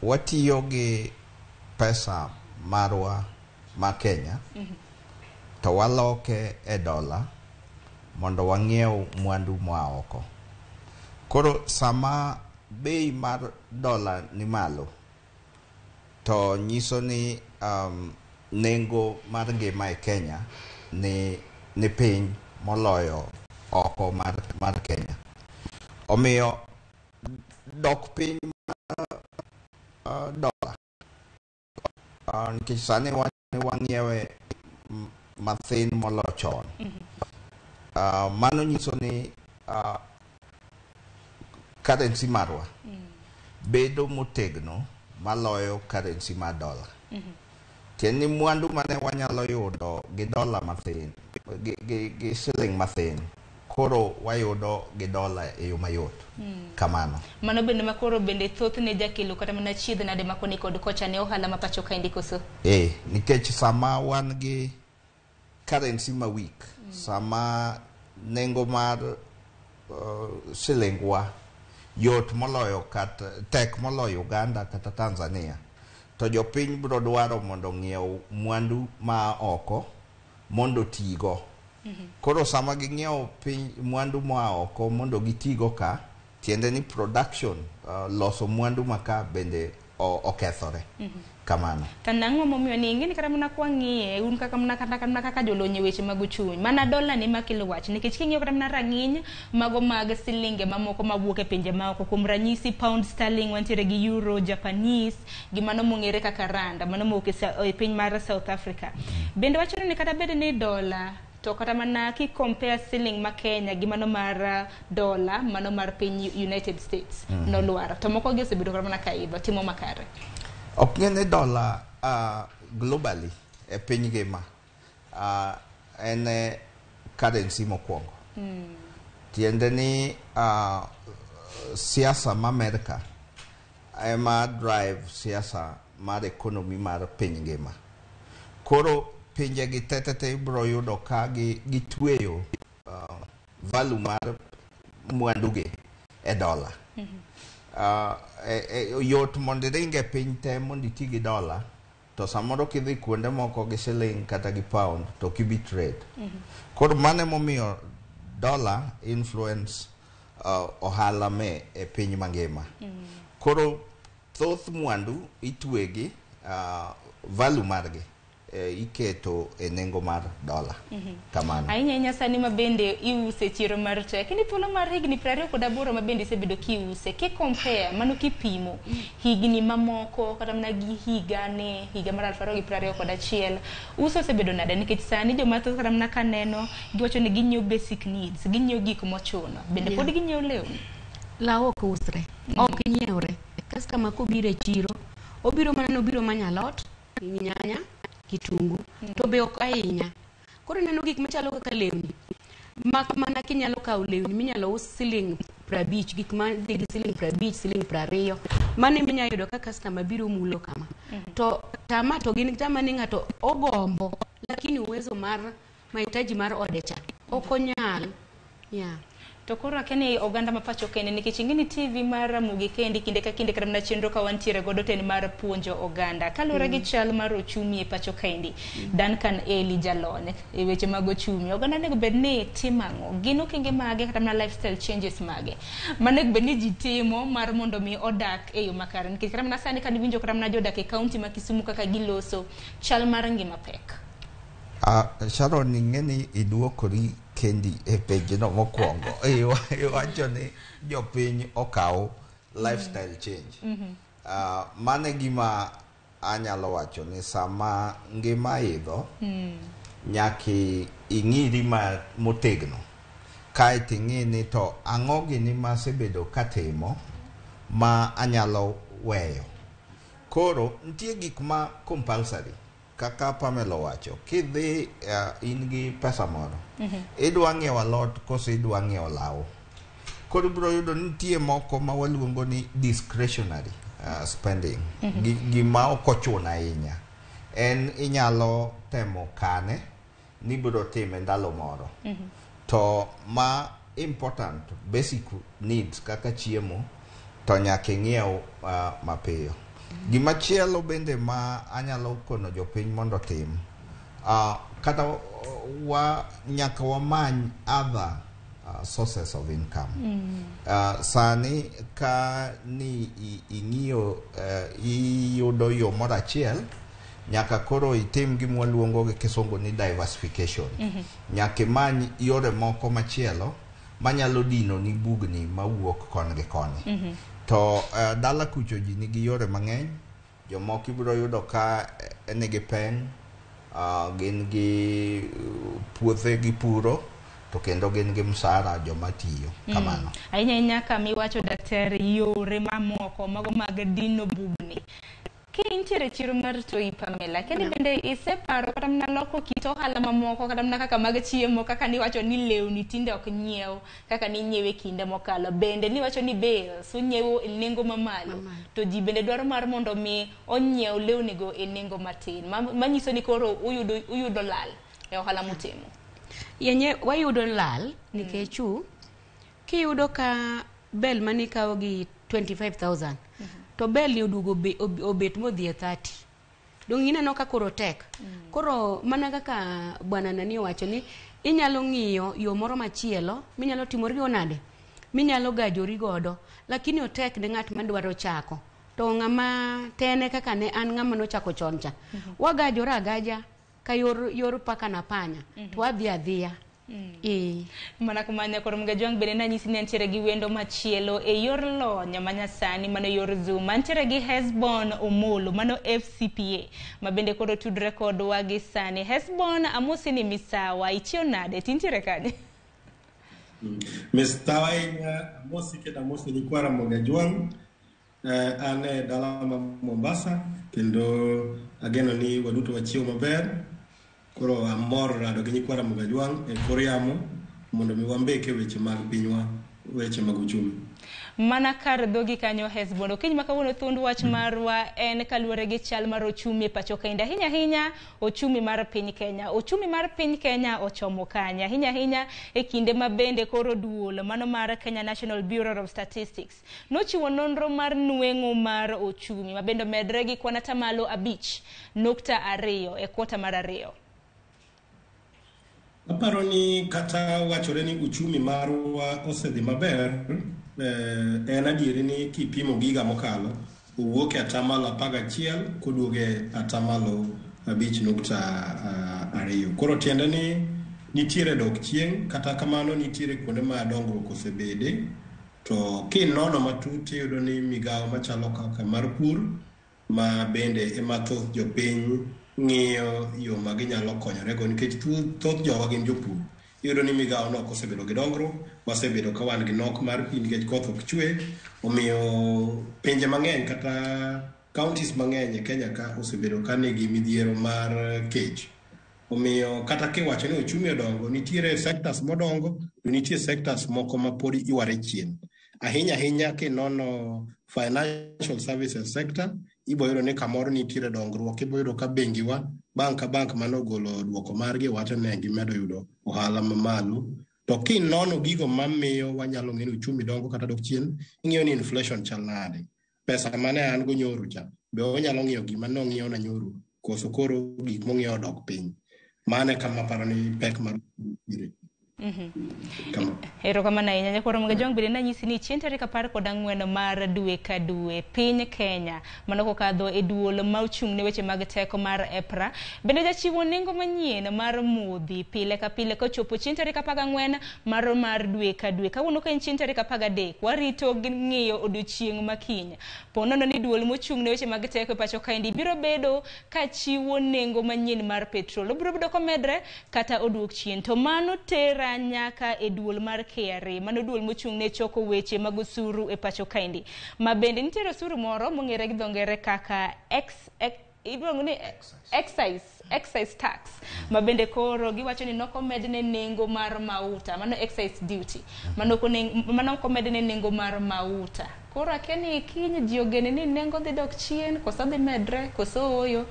watiyo gi pesa marwa ma Kenya to waloke e dola mondo wang'iew mwandu moa oko. Koro sama bei mar dola ni malo to nyiso ni nengo mar ngima e Kenya ni piny moloyo oko mar Kenya. Omiyo dok piny mar dola, nikech sani wang'iewe mathin moloyo chon. Mano nyiso ni currency marwa bedo motegno maloyo currency mar dola. Tiende ni mwandu mane wanyalo yudo gi dola mathin, gi siling mathin, koro wayudo gi dola e yo mayot. Kamano. Mano bende makoro bende thothne jakelo kata mana chiedh nade makoni kod kocha ne ohala ma pacho kaendi koso? Nikech sama wan gi currency ma weak, sama nengo mar silingwa yot moloyo kata tek moloyo Uganda kata Tanzania, to jopiny biro dwaro mondo ng'iew mwandu ma oko mondo tigo. Koro sama ging'iewo piny mwandu moa oko mondo gitigo ka, tiende ni production, loso mwandu maka bende okethore. Kamano. To nang'o momiyo ni ing'e ni kata mana kwang'iye un kaka mana kata mana kaka jolony e weche mag uchumi, mana dola ni makelo wach, nikech king'iyo kata mana rang'iny mago mag silinge mamoko mawuok e pinje maoko, kuom ranyisi pound sterling, wantiere gi euro, Japanese gi mano mong'ere kaka rand, mano mowuok e piny mar South Africa. Bende wachore ni kata bed ni dola to kata mana ki compare siling ma Kenya gi mano mar dola, mano mar piny United States nolwar, to moko gi osebedo kata mana ka idho, timo makare. Ok ng'e ni dola globally e piny ngima en currency mokwongo. Tiende ni siasa ma Amerika ema drive siasa mar economy mar piny ngima. Koro pinje gi tetete ibiro yudo ka gitweyo value mar mwandugi e dola. Yot mondo iring e piny te mondo iti gi dola, to samoro kidhi kuonde moko gi siling kata gi pound to ok ibi trade. Koro mano emomiyo dola influence ohala me e piny mangima. Koro Thoth mwandu itwegi value margi iketo e nengo mar dola. Kamano. Ahinya ahinya sani ma bende iuse chiro mar Toi. Lakini thuolo mar higni 28 ma bende isebedo kiuse, ki compare mano kipimo higni mamoko kata mana gi higa ni higa mar 2021 uso osebedo nade? Nikech sani joma thoth kata mana kaneno giwacho ni ginyiewo basic needs, ginyiewo gik mochuno. Bende pod ginyiewo lewni. Law ok usre, ok nyiewre. Customer kobiro e chiro, obiro mana nobiro manyo alot, nyanya, kitungu, to be ok ahinya. Koro ineno gik machalo kaka lewni, mak mana kinyalo kawo lewni minyalo us siling 50, gik madhi gi siling 50, siling 20, mano ema inyalo yudo ka customer biro mulo kama. To tama to gin tama ni ng'ato ogombo, lakini uwezo mar mahitaji mar ode cha ok onyal. Yeah. To koro akia ni oganda ma pacho kende nikech ing'e ni TV mar Ramogi kendi kinde ka kinde kata mana chenro ka wantiere godo to en mar puonjo oganda. Kaluwore gi chal mar ochumi e pacho kaendi, Duncan Eli jalony e weche mag ochumi. Oganda onego bed ni timo ang'o? Gin okenge mage kata mana lifestyle changes mage manego bed ni ji timo mar mondo mi odak e yo makare? Nikech kata mana sani kaniwinjo kata mana jodak e kaunti ma Kisumu kaka giloso, chal mar ngima pek. Sharon, ing'e ni iduokori kendi e penjno mokwongo. Iwacho ni jopiny okaw lifestyle change. Mano e gima anyalo wacho ni sama ngima idho, nyaka ing'iri ma motegno. Kaeto ing'i ni to ang'o gini masebedo katimo ma anyalo weyo. Koro nitie gik ma compulsory kaka Pamela owacho, kidhi in gi pesa moro, idwa ng'iewo alot koso idwa ng'iewo law. Koro ibiro yudo ni nitie moko ma waluongo ni discretionary spending. Gima ok ochuno ahinya. En inyalo temo kane ni ibiro time ndalo moro. To ma important basic needs kaka chiemo to nyaka ing'iew mapiyo. Gimachielo bende ma anyalo kono jopiny mondo otim, kata wa nyaka wamany other sources of income. Sani ka ni ing'iyo iyudo yo moro achiel, nyaka koro itim gima waluongo gi kisungu ni diversification. Nyaka imany yore moko machielo manyalo dino ni bugni mawuok koni gi koni. To dala kucho ji nigi yore mang'eny, jomoko ibiro yudo ka nigi peng, gin gi puothe gipuro, to kendo gin gi msara joma tiyo kamano. Ahinya ahinya kama iwacho daktari yore mamoko mago mag dino bugni. Ka intiere e chiro mar Toi Pamela, kendi bende iseparo kata mana loko kit ohala mamoko kata mana kaka mag chiemo kaka niwacho ni lewni tinde ok nyiew kaka ninyiewe kinde mokalo. Bende niwacho ni bales unyiewo e nengo mamalo to ji bende dwaro mar mondo mi onyiew lewni go e nengo matin. Manyiso ni koro uyudo lal e ohala mutimo. Yenye wayudo lal nikech kiyudo ka bel manikawo gi 25,000 to bel ni oduogo obet modhi e 30. Dong' ineno ka koro tek. Koro mana kaka bwana nani owacho ni inyalo ng'iyo yo moro machielo minyalo timorigo nade, minyalo gajori godo, lakini otek ne ng'at madwaro chako. To ng'ama tene kaka ne an ng'ama nochako chon cha, wagajora agaja ka yor paka na panya, to wadhi adhiya. Mana kamano koro Mgajwang' bende nanyisi ni antiere gi wendo machielo e yor lony manyasani mano yor Zoom. Antiere gi Hesbon Omolo mano FCPA ma bende koro tudre kodwa gi sani. Hesbon, amosi ni misawa, ichiew nade? Tintiere kanye? Misawa ahinya, amosi kendo amosi nyikwa Ramogi Ajwang'. An e dala ma Mombasa kendo ageno ni waduto wachiew maber. Koro amor rado gi nyikwa Ramogi Ajwang' e kor yamo mondo mi wambeke weche mag pinywa, weche mag uchumi. Mana kar dhogi kanyo Hesbon. Okinyi ma kawuono thuond wach marwa en kaluwore gi chal mar ochumi e pacho kaendi. Ahinya ahinya ochumi mar piny Kenya. Ochumi mar piny Kenya ochomo kanye? Ahinya ahinya e kinde ma bende koro duol mano mar Kenya National Bureau of Statistics nochiwo nonro mar nweng'o mar ochumi ma bende omedre gi kwan atamalo 5.2 e kwota mar 2. Aparo ni kata wachore ni uchumi marwa osedhi maber, en adieri ni kipimo giga mokalo, Owuok e atamalo 11 koduogo e atamalo 5.2. Koro tiende ni nitiere dok chien, kata kamano nitiere kuonde ma dongruok osebede. To kinono matut iyudo ni migawo machalo kaka mar pur ma bende ema thoth jopiny ng'iyo yo ma ginyalo konyorego nikech thoth jowa gin jopur. Iyudo ni migawo no ok osebedo gi dongruok, wasebedo ka wan gi nok mar pi nikech koth ok chwe. Omiyo pinje mang'eny kata counties mang'eny e Kenya ka osebedo ka nigi midhiero mar kech. Omiyo kata kiwacho ni ochumi odongo, nitiere sectors modongo to nitie sectors moko ma pod yware chien. Ahinya ahinya kinono financial services sector, ibo yudo ni kamoro nitiere dongruok, ibo yudo ka bengiwa, bank ka bank manogolo duoko margi wacho ni gimedo yudo ohala mamalo. To kinono gigo mamiyo wanyalo ng'eyo ni uchumi dongo kata dok chien, ing'iyo ni inflation chal nade. Pesa mane an go nyoro cha, be onyalo ng'iyo gima nong'iewna nyoro, koso koro gik mong'iewo odok piny. Mano e kama aparo ni pek mar nitiere. Kama. Erokamano ahinya nyakwar Ramogi bende nanyisi ni chieng' tarik 14 mar dwe ka dwe piny Kenya mano kokadho e duol ma ochung' ne weche mag teko mar EPRA bende jachiwo nengo manyien mar modhi pile ka pile kochopo chieng' tarik 14 mar dwe ka dwe. Kawuono ka en chieng' tarik 13 warito ng'iyo odiochieng' ma kiny. Po nono ni duol mochung' ne weche mag teko e pacho kaendi biro bedo ka chiwo nengo manyien mar petrol. Obiro bedo komedre kata oduok chien. To mano tera nyaka e duol mar KRA, mano duol mochung' ne choko weche mag osuru e pacho kaendi. Ma bende nitiere osuru moro mong'ere gi dho ngere kaka iluongo ni excise tax, ma bende koro giwacho ni nokomedne nengo mar mauta, mano excise duty, mano okomedne nengo mar mauta. Koro akia ni kiny ji ogene ni nengo dhi dok chien, koso dhi medre, koso ooyo.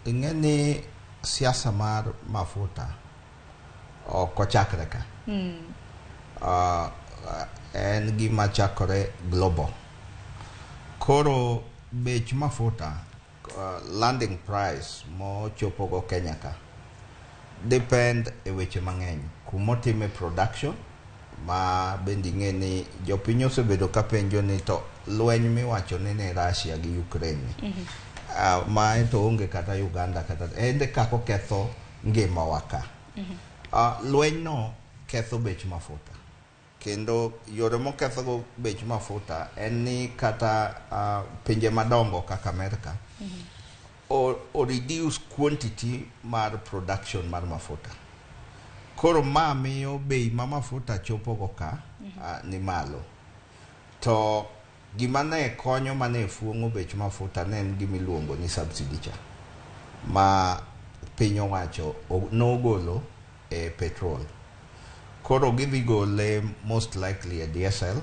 Ing'e ni siasa mar mafuta ok ochakre ka. En gima chakore global. Koro bech mafuta, landing price mochopogo Kenya ka depend e weche mang'eny. Kumotime production ma bende ing'e ni jopiny osebedo ka penjo ni to lweny miwacho ni ne Russia gi Ukraine ni. Ma to onge kata Uganda kata ende kako ketho ngimawa ka. Lweny no ketho bech mafuta. Kendo yore mokethogo bech mafuta en ni kata pinje madongo kaka Amerika o reduce quantity mar production mar mafuta. Koro ma miyo bei ma mafuta chopogo ka ni malo. To gima ne konyo mane fuong'o bech mafuta ne en gima iluongo ni subsidy cha ma piny owacho nogolo e petrol. Koro gidhi gole most likely e diesel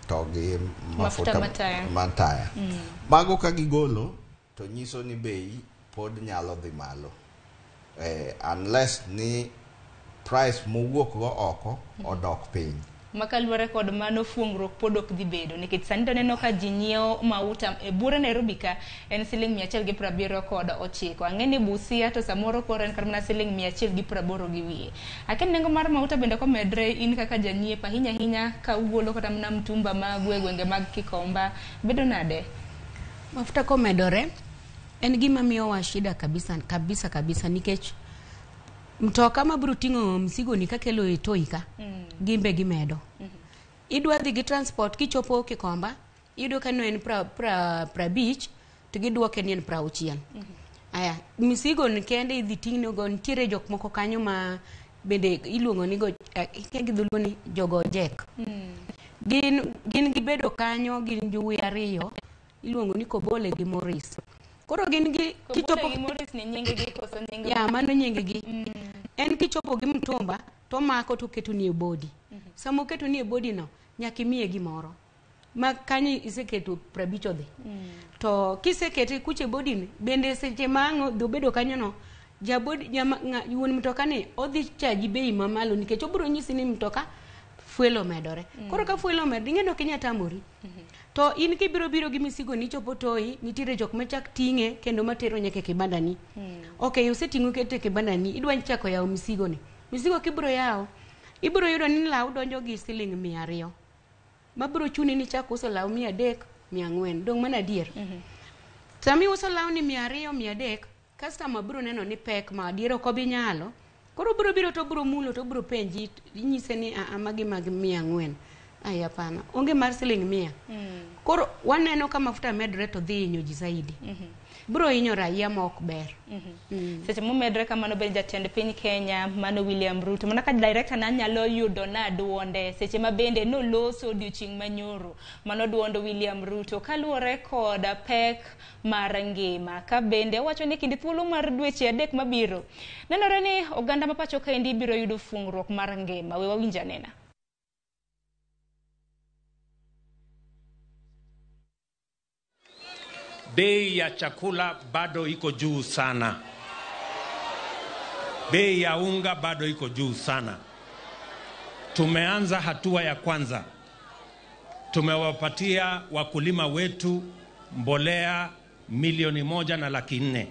to gi mafuta mataya. Mago ka gigolo to nyiso ni bei pod nyalo dhi malo. Unless ni price mowuok go oko odok piny. Makaluwore kod mano fuongruok pod ok dhi bedo nikech sani to neno ka ji nyiewo mauta e buore Nairobi ka en siling 179. Ang'e ni Busia to samoro koro en kata mana siling 180 gi wiye. Akia nengo mar mauta bende komedre in kaka janyiepo ahinya ahinya ka ugolo kata mana mtumba magu e gwenge mag Kikomba bedo nade? Mafuta komedore en gima miyowa shida kabisa kabisa kabisa nikech mtoka mabiro ting'o msigo ni kakelo e toi ka gimbe gimedo. Idwa dhi gi transport kichopo Kikomba iyudo ka no en 50 to giduoke ni en 60. Aya, msigo ni kende idhi ting'ne go nitiere jok moko kanyo ma bende iluongo ni go gi dholuo ni jogo jek. Gin gibedo kanyo gin jowuoyi ariyo iluongo ni Kobole gi Morris. Koro gin gi kichopo gi Morris ni nyinge gi koso nyinge. Ya mano nyinge gi. En kichopo gi mtumba to mako to keto ni e body. Sama oketo ni e body no nyaka imiye gimoro. Ma kanyo iseketo 50 odhi. To kisekete kuche body ni bende seche ma ang' dhi obedo kanyo no jabodi wuon mtoka ni odhi chaji bei mamalo nikech obiro nyisi ni mtoka fuel omedore. Koro ka fuel omedore ing'e ni ok inyal tamori. To in kibiro biro gi misigo ni chopo toi nitiere jok machak ting'e kendo matero nyaka e kibandani. Okay, oseting'o kete e kibandani idwa chako yawo misigo ni. Misigo kibiro yawo ibiro yudo ni law donjo gi siling 200. Mabiro chuni ni chak uso law 300, 400. Dong' mano adier. Sama iuso lawni 200, 300, customer biro neno ni pek ma adier ok obi nyalo. Koro obiro biro to obiro mulo to obiro penji, inyise ni aa magi mag 400. Ai hapana, onge mar siling 100. Koro waneno ka mafuta medore to dhi hinyo ji zaidi. Biro hinyo raia ma ok ber. Seche momedre kamano bende jatend piny Kenya mano William Ruto mana ka director na nyalo yudo na duonde seche ma bende noloso odiochieng' manyoro mano duondo William Ruto kaluwore kod pek mar ngima ka bende owacho ni kind thuolo mar dweche 3 mabiro nenore ni oganda ma pacho kaendi biro yudo fungruok mar ngima. We wawinj anena. Bei ya chakula bado iko juu sana. Bei ya unga bado iko juu sana. Tumeanza hatua ya kwanza. Tumewapatia wakulima wetu mbolea 1,400,000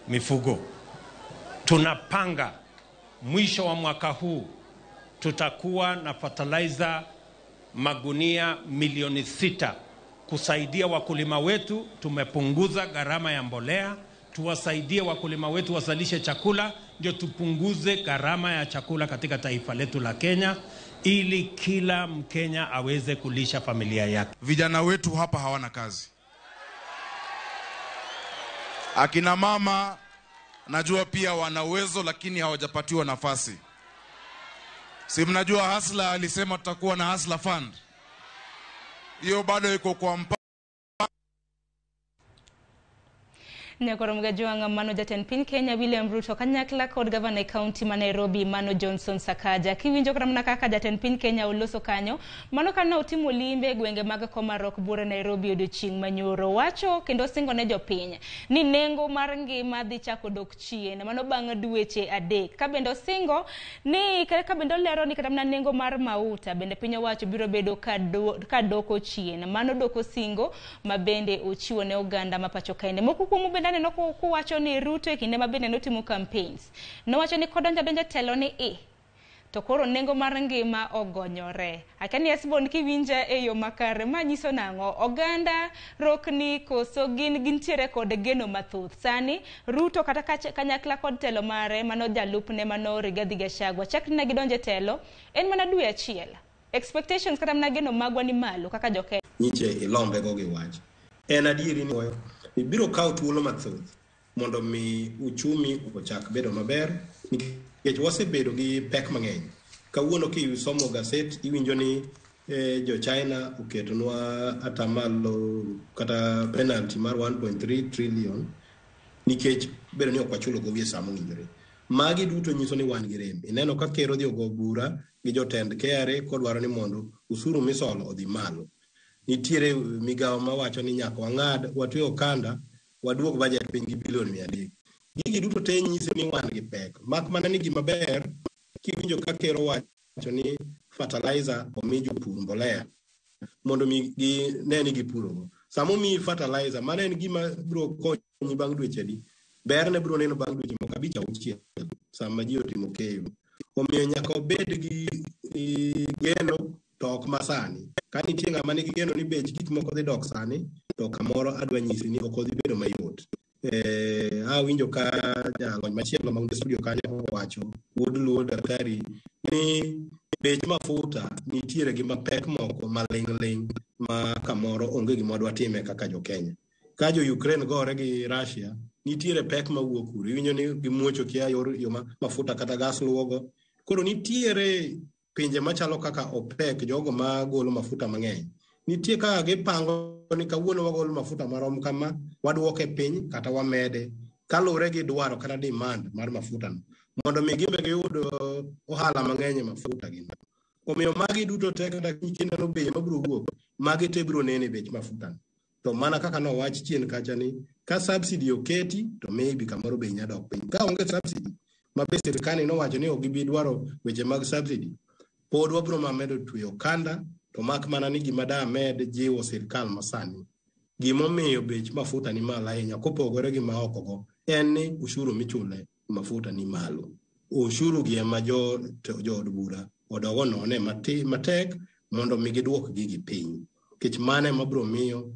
mifugo. Tunapanga mwisho wa mwaka huu tutakuwa na fertilizer magunia 6,000,000 kusaidia wakulima wetu. Tumepunguza gharama ya mbolea, tuwasaidie wakulima wetu wazalishe chakula, ndio tupunguze gharama ya chakula katika taifa letu la Kenya, ili kila Mkenya aweze kulisha familia yake. Vijana wetu hapa hawana kazi. Akina mama najua pia wana uwezo lakini hawajapatiwa nafasi. Si mnajua Hasla alisema tutakuwa na Hasla Fund. Hiyo bado iko kwa mpa. Nyakoro Mgajuanga mano jatend piny Kenya William Ruto kanyakla kod gavana e county ma Nairobi mano Johnson Sakaja. Kiwinjo kata mana kaka jatend piny Kenya oloso kanyo mano kana otimo limbe e gwenge mag Komarok buore Nairobi odiochieng' manyoro wacho kendo singo ne jopiny ni nengo mar ngima dhi chako dok chien mano bang' dweche 3. Ka bende osingo ni ka bende olero ni kata mana nengo mar mauta bende piny owacho biro bedo ka doko chien mano doko singo ma bende ochiwo ne oganda ma pacho kaende. Moko kuom bende aneno kuwacho ni Ruto e kinde ma bende notimo campaigns nowacho ni kodonjo donjo telo ni i to koro nengo mar ngima ogonyore. Akia ni Esbon kiwinja e yo makare ma nyiso nang'o? Oganda rokni koso gin gintiere kod geno mathoth. Sani Ruto kata kanyakla kod telo mare mano jalupne mano Rigathi Gachagua chakre ne gidonje telo en mana dwe achiel. Expectations kata mana geno magwa ni malo kaka jokenya. Nyiche ilombe go gi wach. En adieri ni biro kawo thuolo mathoth mondo mi uchumi ochak bedo maber nikech wasebedo gi pek mang'eny. Kawuono kisomo gaset iwinjo ni jo China oketonwa atamalo kata penalty mar 1.3 trillion nikech bedo ni ok wachulo gowi e sama owinjore. Magi duto nyiso ni wan gi rem. Ineno ka ker odhi ogo bura gi jotend KRA kodwaro ni mondo usuru misolo odhi malo. Nitiere migawo mawacho ni nyaka wang'ad watwe okanda waduog budget piny gi bilion 300. Gigi duto te nyiso ni wan gi pek. Mak mana ni gima ber kiwinjo ka ker owacho ni fertilizer omi jopur mbolea mondo mi gine ni gipurogo. Sama omiyi fertilizer mano en gima biro konyi bang' dweche adi. Berne biro neno bang' dweche moko 5 6 sama ji otimo keyo. Omiyo nyaka obed gi geno to ok masani. Ka nitie ng'ama nigi geno ni bech gik moko dhi dok sani, to kamoro adwa nyisi ni ok odhi bedo mayot. Awinjo ka jalony machielo ma studio kanyo owacho, wuod Luo Daktari, ni bech mafuta nitiere gi mapek moko maling' ling' ma kamoro onge gima wadwa time kaka jo Kenya. Ka jo Ukraine gore gi Russia, nitiere pek mawuok kuro. Iwinjo ni gimuocho kia yor yo ma mafuta kata gas luwogo. Koro nitiere pinje machalo kaka OPEC, jogo magolo mafuta mang'eny. Nitie kaka gipango ni kawuono wagolo mafuta marom kama, waduoke piny kata wamede kaluwore gi dwaro kata demand mar mafuta no, mondo mi gimbe giyud ohala mang'eny e mafuta gi. Omiyo magi duto te kata kineno bei mabiro wuok, magi te biro neno e bech mafuta no. To mana kaka nowach chien kacha ni ka subsidy oketi to maybe kamoro bei nyalo dok piny. Ka onge subsidy, ma be sirkal nowacho ni ok gibi dwaro weche mag subsidy, pod wabiro ma medo tweyo okanda. To mak mana ni gima da med jiwo sirkal masani, gimomiyo bech mafuta ni malo ahinya kopogore gi ma oko go en ni ushuru michule mafuta ni malo. Ushuru gi ema jood bura odogo none matek mondo mi giduok gigi piny. Nikech mano ema biro miyo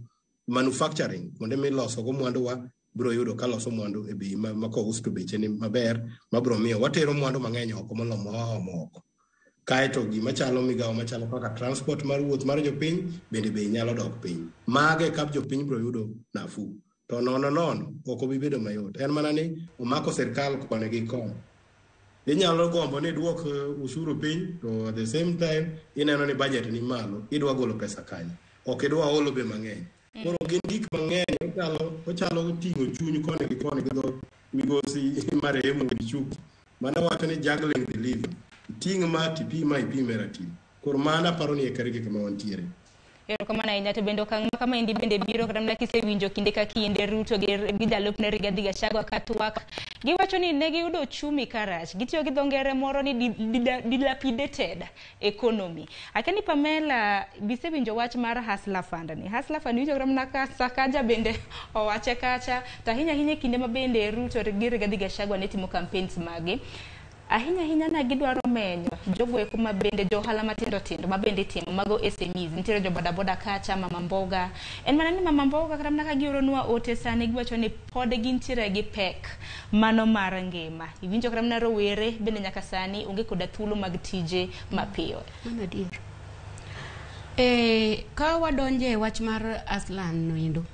manufacturing, kuonde miloso go mwanduwa, biro yudo ka loso mwandu e bei ma kous to beche ni maber, mabiro miyo watero mwandu mang'eny oko moloyo mawaomo oko. Kaeto gima chalo migawo machalo kaka transport mar wuoth mar jopiny bende bei nyalo dok piny. Mago eka jopiny biro yudo nafuu. To nono nono ok obi bedo mayot. En mana ni omako sirkal koni gi koni. Inyalo gombo ni iduok ushuru piny, to at the same time ineno ni budget ni malo, idwa golo pesa kanye? Ok idwa olo be mang'eny. Koro gin gik mang'eny, ochalo ting'o chuny koni gi koni gi dho migosi marehemu Michuki mane wacho ni juggling the lever. Iting' ma tipim ma ipim e ratil. Koro mano aparo ni e kargi kama wantiere. Erokamano ahinya. To bende okang' ma kamaendi bende biro kata mana kisewinjo kinde ka kinde Ruto gi jalupne Rigathi Gachagua ka twak, giwacho ni ne giyudo uchumi karach, gitiyo gi dho ngere moro ni dilapidated economy. Akia ni Pamela bisewinjo wach mar Hustler Fund ni. Hustler Fund iwinjo kata mana ka Sakaja bende owache kacha, to ahinya ahinya e kinde ma bende Ruto gi Rigathi Gachagua ne timo campaigns magi, ahinya ahinya na gidwaro menyo jogo eko ma bende jo ohala matindo tindo ma bende timo mago SMEs. Nitiere jo bodaboda kacha, mama mboga. En mana ni mama mboga kata mana ka gioronwa ote sani, giwacho ni pod gintiere gi pek mano mar ngima. Iwinjo kata mana rowere bende nyaka sani onge koda thuolo mag tije mapiyo. Mano adier. Ka wadonje e wach mar Hustler no endo,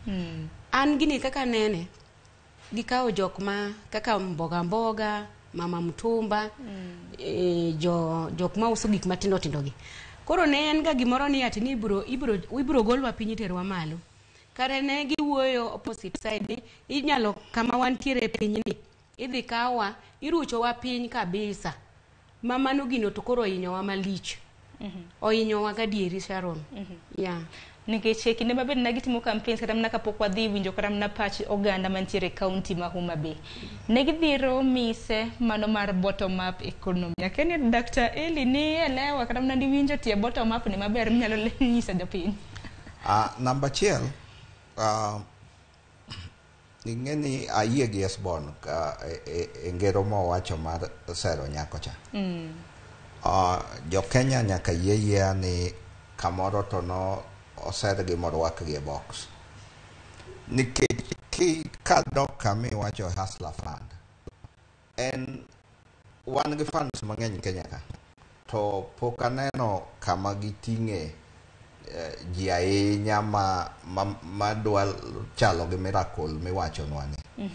an gini kaka nene, gikawo jok ma kaka mboga mboga, mama mtumba, jo jok ma uso gik matindo tindo gi. Koro ne en ga gimoro ni ati ni ibiro golwa piny, iterwa malo. Kare ne giwuoyo opposite side ni inyalo kama wantiere e pinyni idhi kawa iruchowa piny kabisa, ma mano gino to koro ohinyowa malich, ohinyowa gadieri, Sharon, yeah. Nikech e kinde mabende ne gitimo campaigns, kata mana kapok wadhi winjo kata mana pach oganda mantiere e kaunti ma Homa Bay, ne gidhiro mise mano mar bottom up economy. Akia ni Dr. Eli ni elewa kata mana niwinjo tie bottom up ni maber minyalo nyiso jopiny. Namba achiel, ing'e ni ayie gi Esbon ka e ngero mowacho mar sero nyako cha. Jo Kenya nyaka yie yiea ni kamoro to no osergi morwakgi e box. Nikech kadok kama iwacho Hustler Fund, en wan gi funds mang'eny Kenya ka, to pok aneno kama giting'e ji ahinya ma dwa chalo gi miracle miwachonwa ni.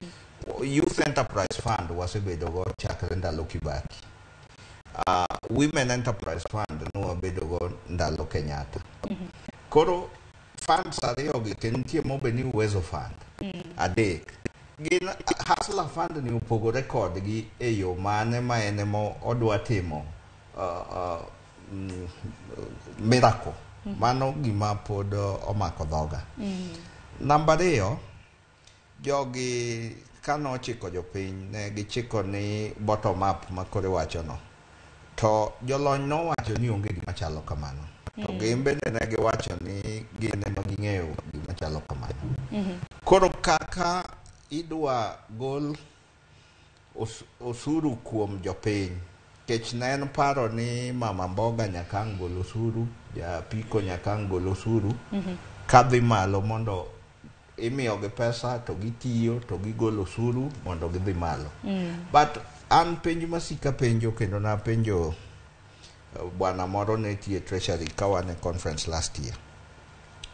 Youth Enterprise Fund wasebedo go chakre ndalo Kibaki. Women Enterprise Fund nwabedo go ndalo Kenyatta. Koro funds ariyo gi kendo nitie mobe ni Uwezo Fund. Adek. Gin Hustler Fund ni opogore kodgi e yo mane ma en ema odwa timo miracle. Mano gima pod omako dhoga. Namba 2, jogi kanochiko jopiny ne gichiko ni bottom up ma koro iwacho no. To jolony nowacho ni onge gima chalo kamano. To gin bende ne giwacho ni gin ema ging'eyo gima chalo kamano. Koro kaka idwa gol osuru kuom jopiny, kech ne en paro ni mama mboga nyaka ang' gol osuru, japiko nyaka ang' gol osuru, kadhi malo mondo imiyogi pesa to gitiyo to gigolo osuru mondo gidhi malo. But an penj masika penjo kendo napenjo bwana moro ne tiyo e treasury ka wan e conference last year.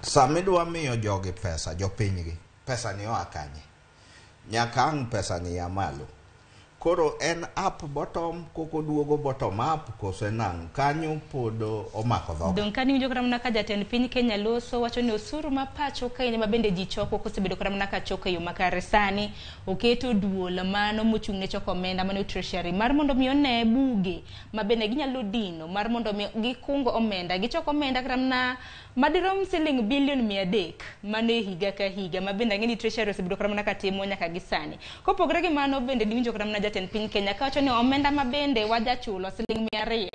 Sama idwa miyo jogi pesa, jopinygi, pesa ni oa kanye? Nyaka ang' pesa ni ya malo. Koro en up bottom koko duogo bottom up kose nang' kanyo pod omako dhoga. Dong' kani winjo kata mana ka jatend piny Kenya loso wacho ni osuru ma pacho kae ma bende ji choko kosebedo kata mana ka choko e yo makare, sani oketo duol mano mochung' ne choko omenda mano treasury mar mondo mi one buge ma bende ginyalo dino mar mondo mi gikungo omenda, gichoko omenda kata mana madirom siling bilion 300 mano e higa ka higa, ma bende ang'e ni treasury osebedo kata mana ka timo nyaka gi sani. Kopogore gi mano, bende niwinjo kata mana jatend piny Kenya kawacho ni omenda ma bende wajachulo siling 200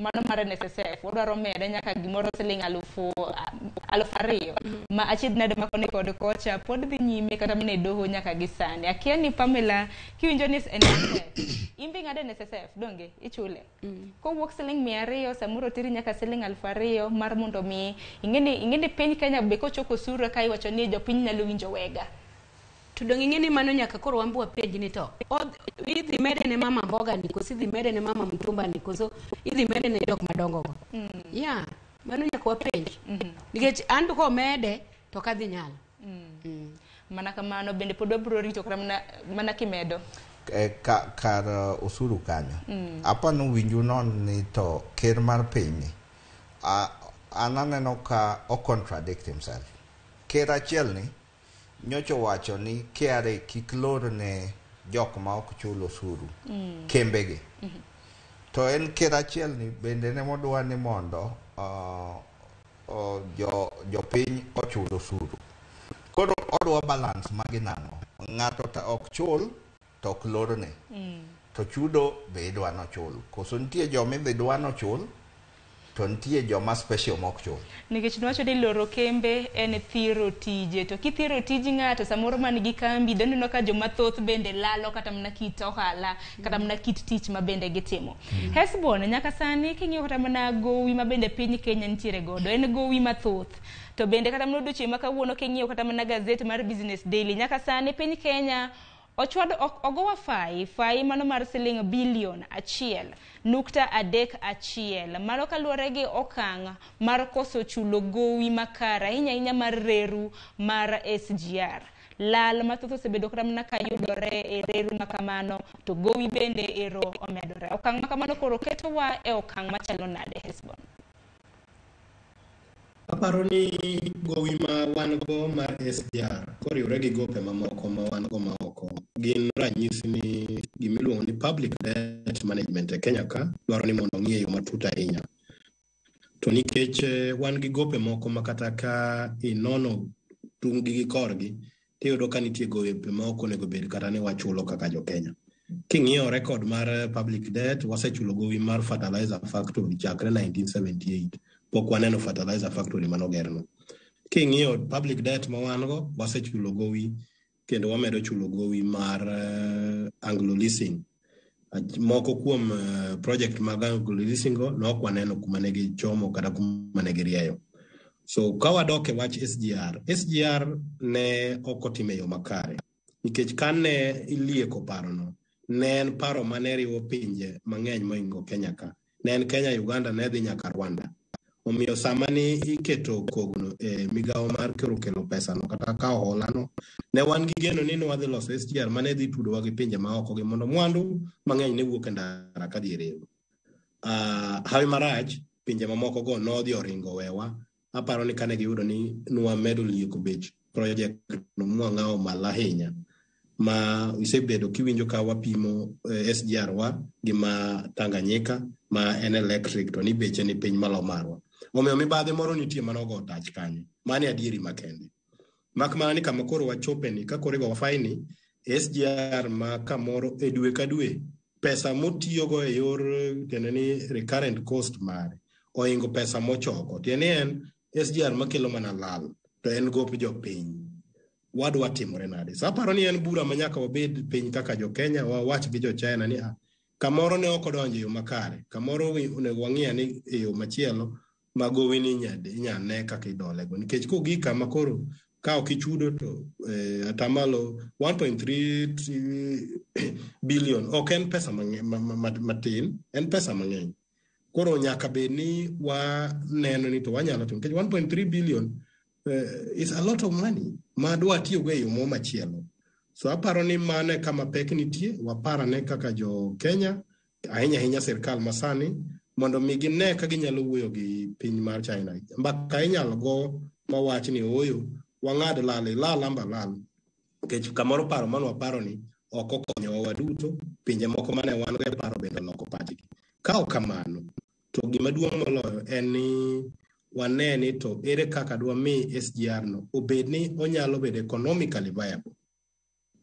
Mano mar NSSF wadwaro mede nyaka gimoro siling 2000 ma achiedh nade ma koni kod kocha pod dhi nyime kata mana e doho nyaka gi sani. Akia ni Pamela kiwinjo ni NSSF in be ing'ado NSSF donge ichule kowuok siling 200 samoro teri nyaka siling 2000 mar mondo mi ing'eni piny Kenya be kochoko osuru ka iwacho ni jopiny nyalo winjo wega. To dong' ing'e ni mano nyaka koro wan be wapenj ni to idhi mede ne mama mboga ni koso idhi mede ne mama mtumba ni koso idhi mede ne jok madongo go. Yeah, mano nyaka wapenj. Nikech an to komede to ok adhi nyalo. Mana kamano bende pod wabiro rito kata mana kimedo. Kar osuru kanyo. Apa nowinju non ni to ker mar piny ni an aneno ka o contradict himself. Ker achiel ni nyocha owacho ni KRA kik lor ne jok ma ok chul osuru kembegi. To en ker achiel ni bende ne modwa ni mondo jopiny ochul osuru. Koro odwa balance magi nang'o? Ng'ato ta ok chul to ok lorne. To chudo be idwa nochul. Koso nitie joma idhi dwa nochul to nitie joma special mok chul. Nikech niwacho ni loro kembe en thiro tije, to kithiro tij ng'ato samoro man gi kambi doneno ka joma thoth bende lalo kata mana kit ohala kata mana kit tich ma bende gitimo. Hesbon nyaka sani king'iyo kata mana gowi ma bende piny Kenya nitiere godo en gowi mathoth. To bende kata mana odiochieng' ma kawuono king'iyo kata mana gazet mar Business Daily nyaka sani piny Kenya ochwado ogowa fai mano mar siling bilion 1.31 mano kaluwore gi okang' mar koso chulo gowi makare ahinya ahinya mar reru mar SGR. Lal mathoth osebedo kata mana ka yudore e reru makamano to gowi bende ero omedore. Okang' makamano koro ketowa e okang' machalo nade Hesbon? Aparo ni gowi ma wan go mar SGR koriwore gi gope mamoko ma wan go maoko gin ranyisi ni gimiluongo ni public debt management e Kenya ka dwaro ni mondo ong'i e yo matut ahinya. To nikech wan gi gope moko ma kata ka inono tung' gi korgi tiyudo ka nitie gope ma ok onego bed kata ni wachulo kaka jo Kenya. King'iyo record mar public debt, wasechulo gowi mar fertilizer factory chakre 1978. Pok waneno fertilizer factory manogerno. King'iyo public debt ma wan go, wasechulo gowi kendo wamedo chulo gowi mar Anglo Leasing. Moko kuom project mag Anglo Leasing go nok waneno kuma ne gichomo kata kuma ne girieyo. So ka wadok e wach SGR, SGR ne ok otime yo makare. Nikech kane ilieko parono, ne en paro mane riwo pinje mang'eny moingo Kenya ka. Ne en Kenya, Uganda, ne dhi nyaka Rwanda. Omiyo sama ni iketo kogno e migawo mar kero kelo pesa no kata kawo hola no, ne wan gi geno ni ne wadhi loso SGR mane dhi tudowa gi pinje maoko gi mondo mwandu mang'eny ne wuok e ndara kadhi e reru. Hawi marach, pinje mamoko go nodhi oringo wewa. Aparo ni kane giyudo ni nwamedo lieko bech project no mwang'awo malo ahinya. Ma isebedo kiwinjo ka wapimo SGR wa gi ma Tanganyika ma en electric to ni beche ni piny malo marwa. Omiyo mibadhi moro nitie manogo tach kanyo. Mano e adieri makende. Mak mana ni kama koro wachope ni, ka koro igowa fine ni, SGR ma kamoro e dwe ka dwe, pesa motiyogo e yor tiende ni recurrent cost mare oingo pesa mochoko. Tiende ni en SGR makelo mana lal, to en gop jopiny. Wadwa timore nade? So aparo ni en bura ma nyaka wabed piny kaka jo Kenya, wawach gi jo China ni kamoro ne ok odonjo e yo makare, kamoro onego wang'i ni e yo machielo ma gowi ni inya ne kaka idolego. Nikech kogik kama koro ka ok ichudo to atamalo 1.3 billion ok en pesa matin, en pesa mang'eny. Koro nyaka bed ni waneno ni to wanyalo timo. Nikech 1.3 billion is a lot of money ma dwa tiyogo e yo moro machielo. So aparo ni mano e kama pek nitie, waparane kaka jo Kenya, ahinya ahinya sirkal masani, mondo mi gine ka ginyalo wuoyo gi piny mar China. Mbaka inyalo go mawach ni ooyo, wang'ad lal, ilal amba lal. Nikech kamoro paro mane waparo ni ok okonyowa waduto, pinje moko mane wan go e paro bende oloko pachgi. Ka ok kamano, to gima duong' moloyo en ni wane ni to ere kaka dwami SGR no obed ni onyalo bedo economically viable.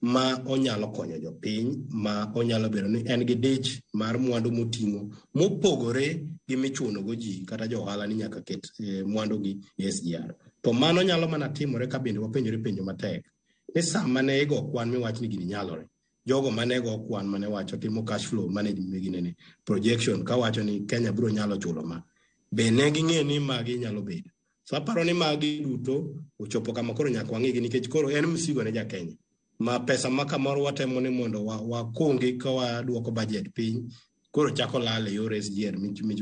Ma onyalo konyo jopiny, ma onyalo bedo ni en gi dich mar mwandu moting'o mopogore gi michuno go ji kata jo ohala ni nyaka ket mwandu gi e SGR. To mano nyalo mana timore ka bende wapenjore penjo matek ni sama ne igo kwan miwach ni gini nyalore, jogo mane go kwan mane wacho timo cash flow management ginene projection kawacho ni Kenya biro nyalo chulo ma, be ne ging'e ni magi nyalo bedo. So aparo ni magi duto ochopo kama koro nyaka wang'igi, nikech koro en msigo ne ja Kenya ma pesa ma kamoro watemo ni mondo wakungi ka waduoko budget piny, koro chako lal e yor SGR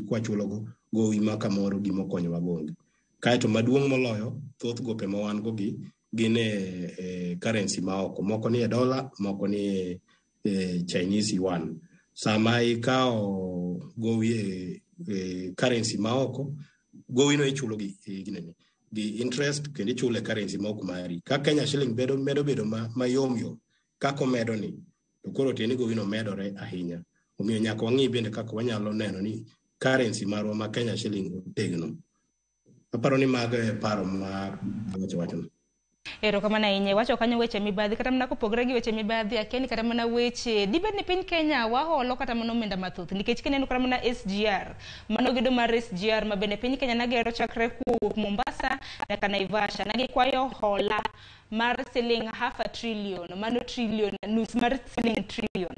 kwachulo go gowi ma kamoro gima okonyowa go onge. Kaeto maduong' moloyo, thoth gope ma wan go gi gin e currency ma oko, moko ni e dola, moko ni e Chinese yuan. Sama ikawo gowi e currency ma oko, gowi no ichulo gi ginene gi interest, kendo ichule currency ma ok mari. Ka Kenya shilling bedo medo bedo mayom yom kaka omedo ni, to koro tiende ni gowi no medore ahinya. Omiyo nyaka wang'i bende kaka wanyalo neno ni currency marwa ma Kenya shilling otegno. Aparo ni mago e paro ma wacho wachono. Erokamano ahinya. Iwacho kanyo weche mibadhi, kata mana kopogore gi weche mibadhi, akia ni kata mana weche dibed ni piny Kenya waholo kata mana omenda mathoth, nikech kineno kata mana SGR, mano gedo mar SGR ma bende piny Kenya nagero chakre kowuok Mombasa nyaka Naivasha, nagikwayo hola mar siling half a trillion, mano trillion nus mar siling trillion.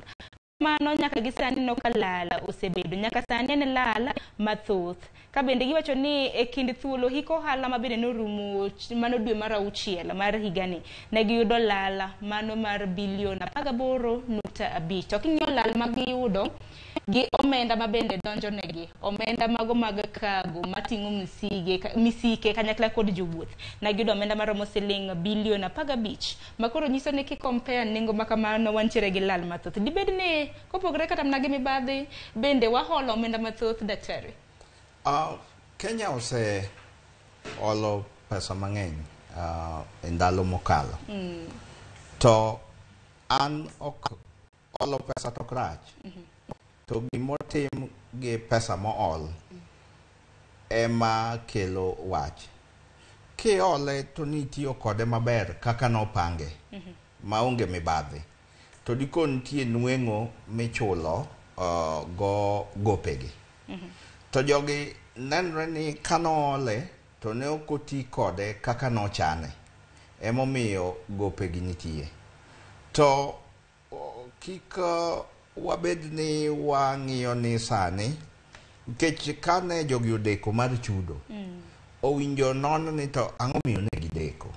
Mano nyaka gi sani no ka lal osebedo, nyaka sani en lal mathoth. Ka bende giwacho ni e kind thuolo hik ohala ma bende norumo mano dwe mar auchiel mar higani, ne giyudo lal mano mar bilion 18.5. To king'iyo lal ma giyudo gi omenda ma bende donjo negi, omenda mago mag cargo mating'o misike kanyakla kod jowuoth, ne giyudo omenda maromo siling bilion 15, ma koro nyiso ni kikompare nengo ma kamano wantiere gi lal mathoth. Dibed ni kopogore kata mana gi mibadhi, bende waholo omenda mathoth, daktari? Kenya ose olo pesa mang'eny e ndalo mokalo. To an ok olo pesa to ok rach. To gimotim gi pesa mool ema kelo wach. Kiole to nitiyo kode maber kaka nopange maonge mibadhi, to diko nitie nweng'o michulo go gopegi. To jogi nenre ni kanoole to ne ok oti kode kaka nochane, emomiyo gopegi nitie. To kik wabed ni wang'iyo ni sani, nikech kane jogi odeko mar chudo, owinjo non ni to ang'o miyo ne gideko.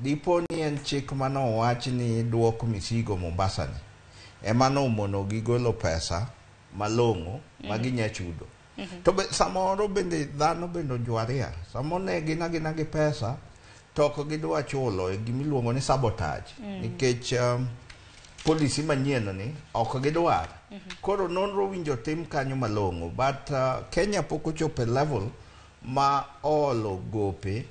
Dipo ni en chik manowach ni duok misigo Mombasa ni ema nomono gi golo pesa malong'o ma ginya chudo. To be, samoro bende dhano bende ojwaria. Samoro ne gin agina gi pesa to ok gidwa chulo e gimiluongo ni sabotage. Nikech policy manyien ni ok gidwar. Koro nonro winjo tim kanyo malong'o, but Kenya pok ochopo e level ma olo gope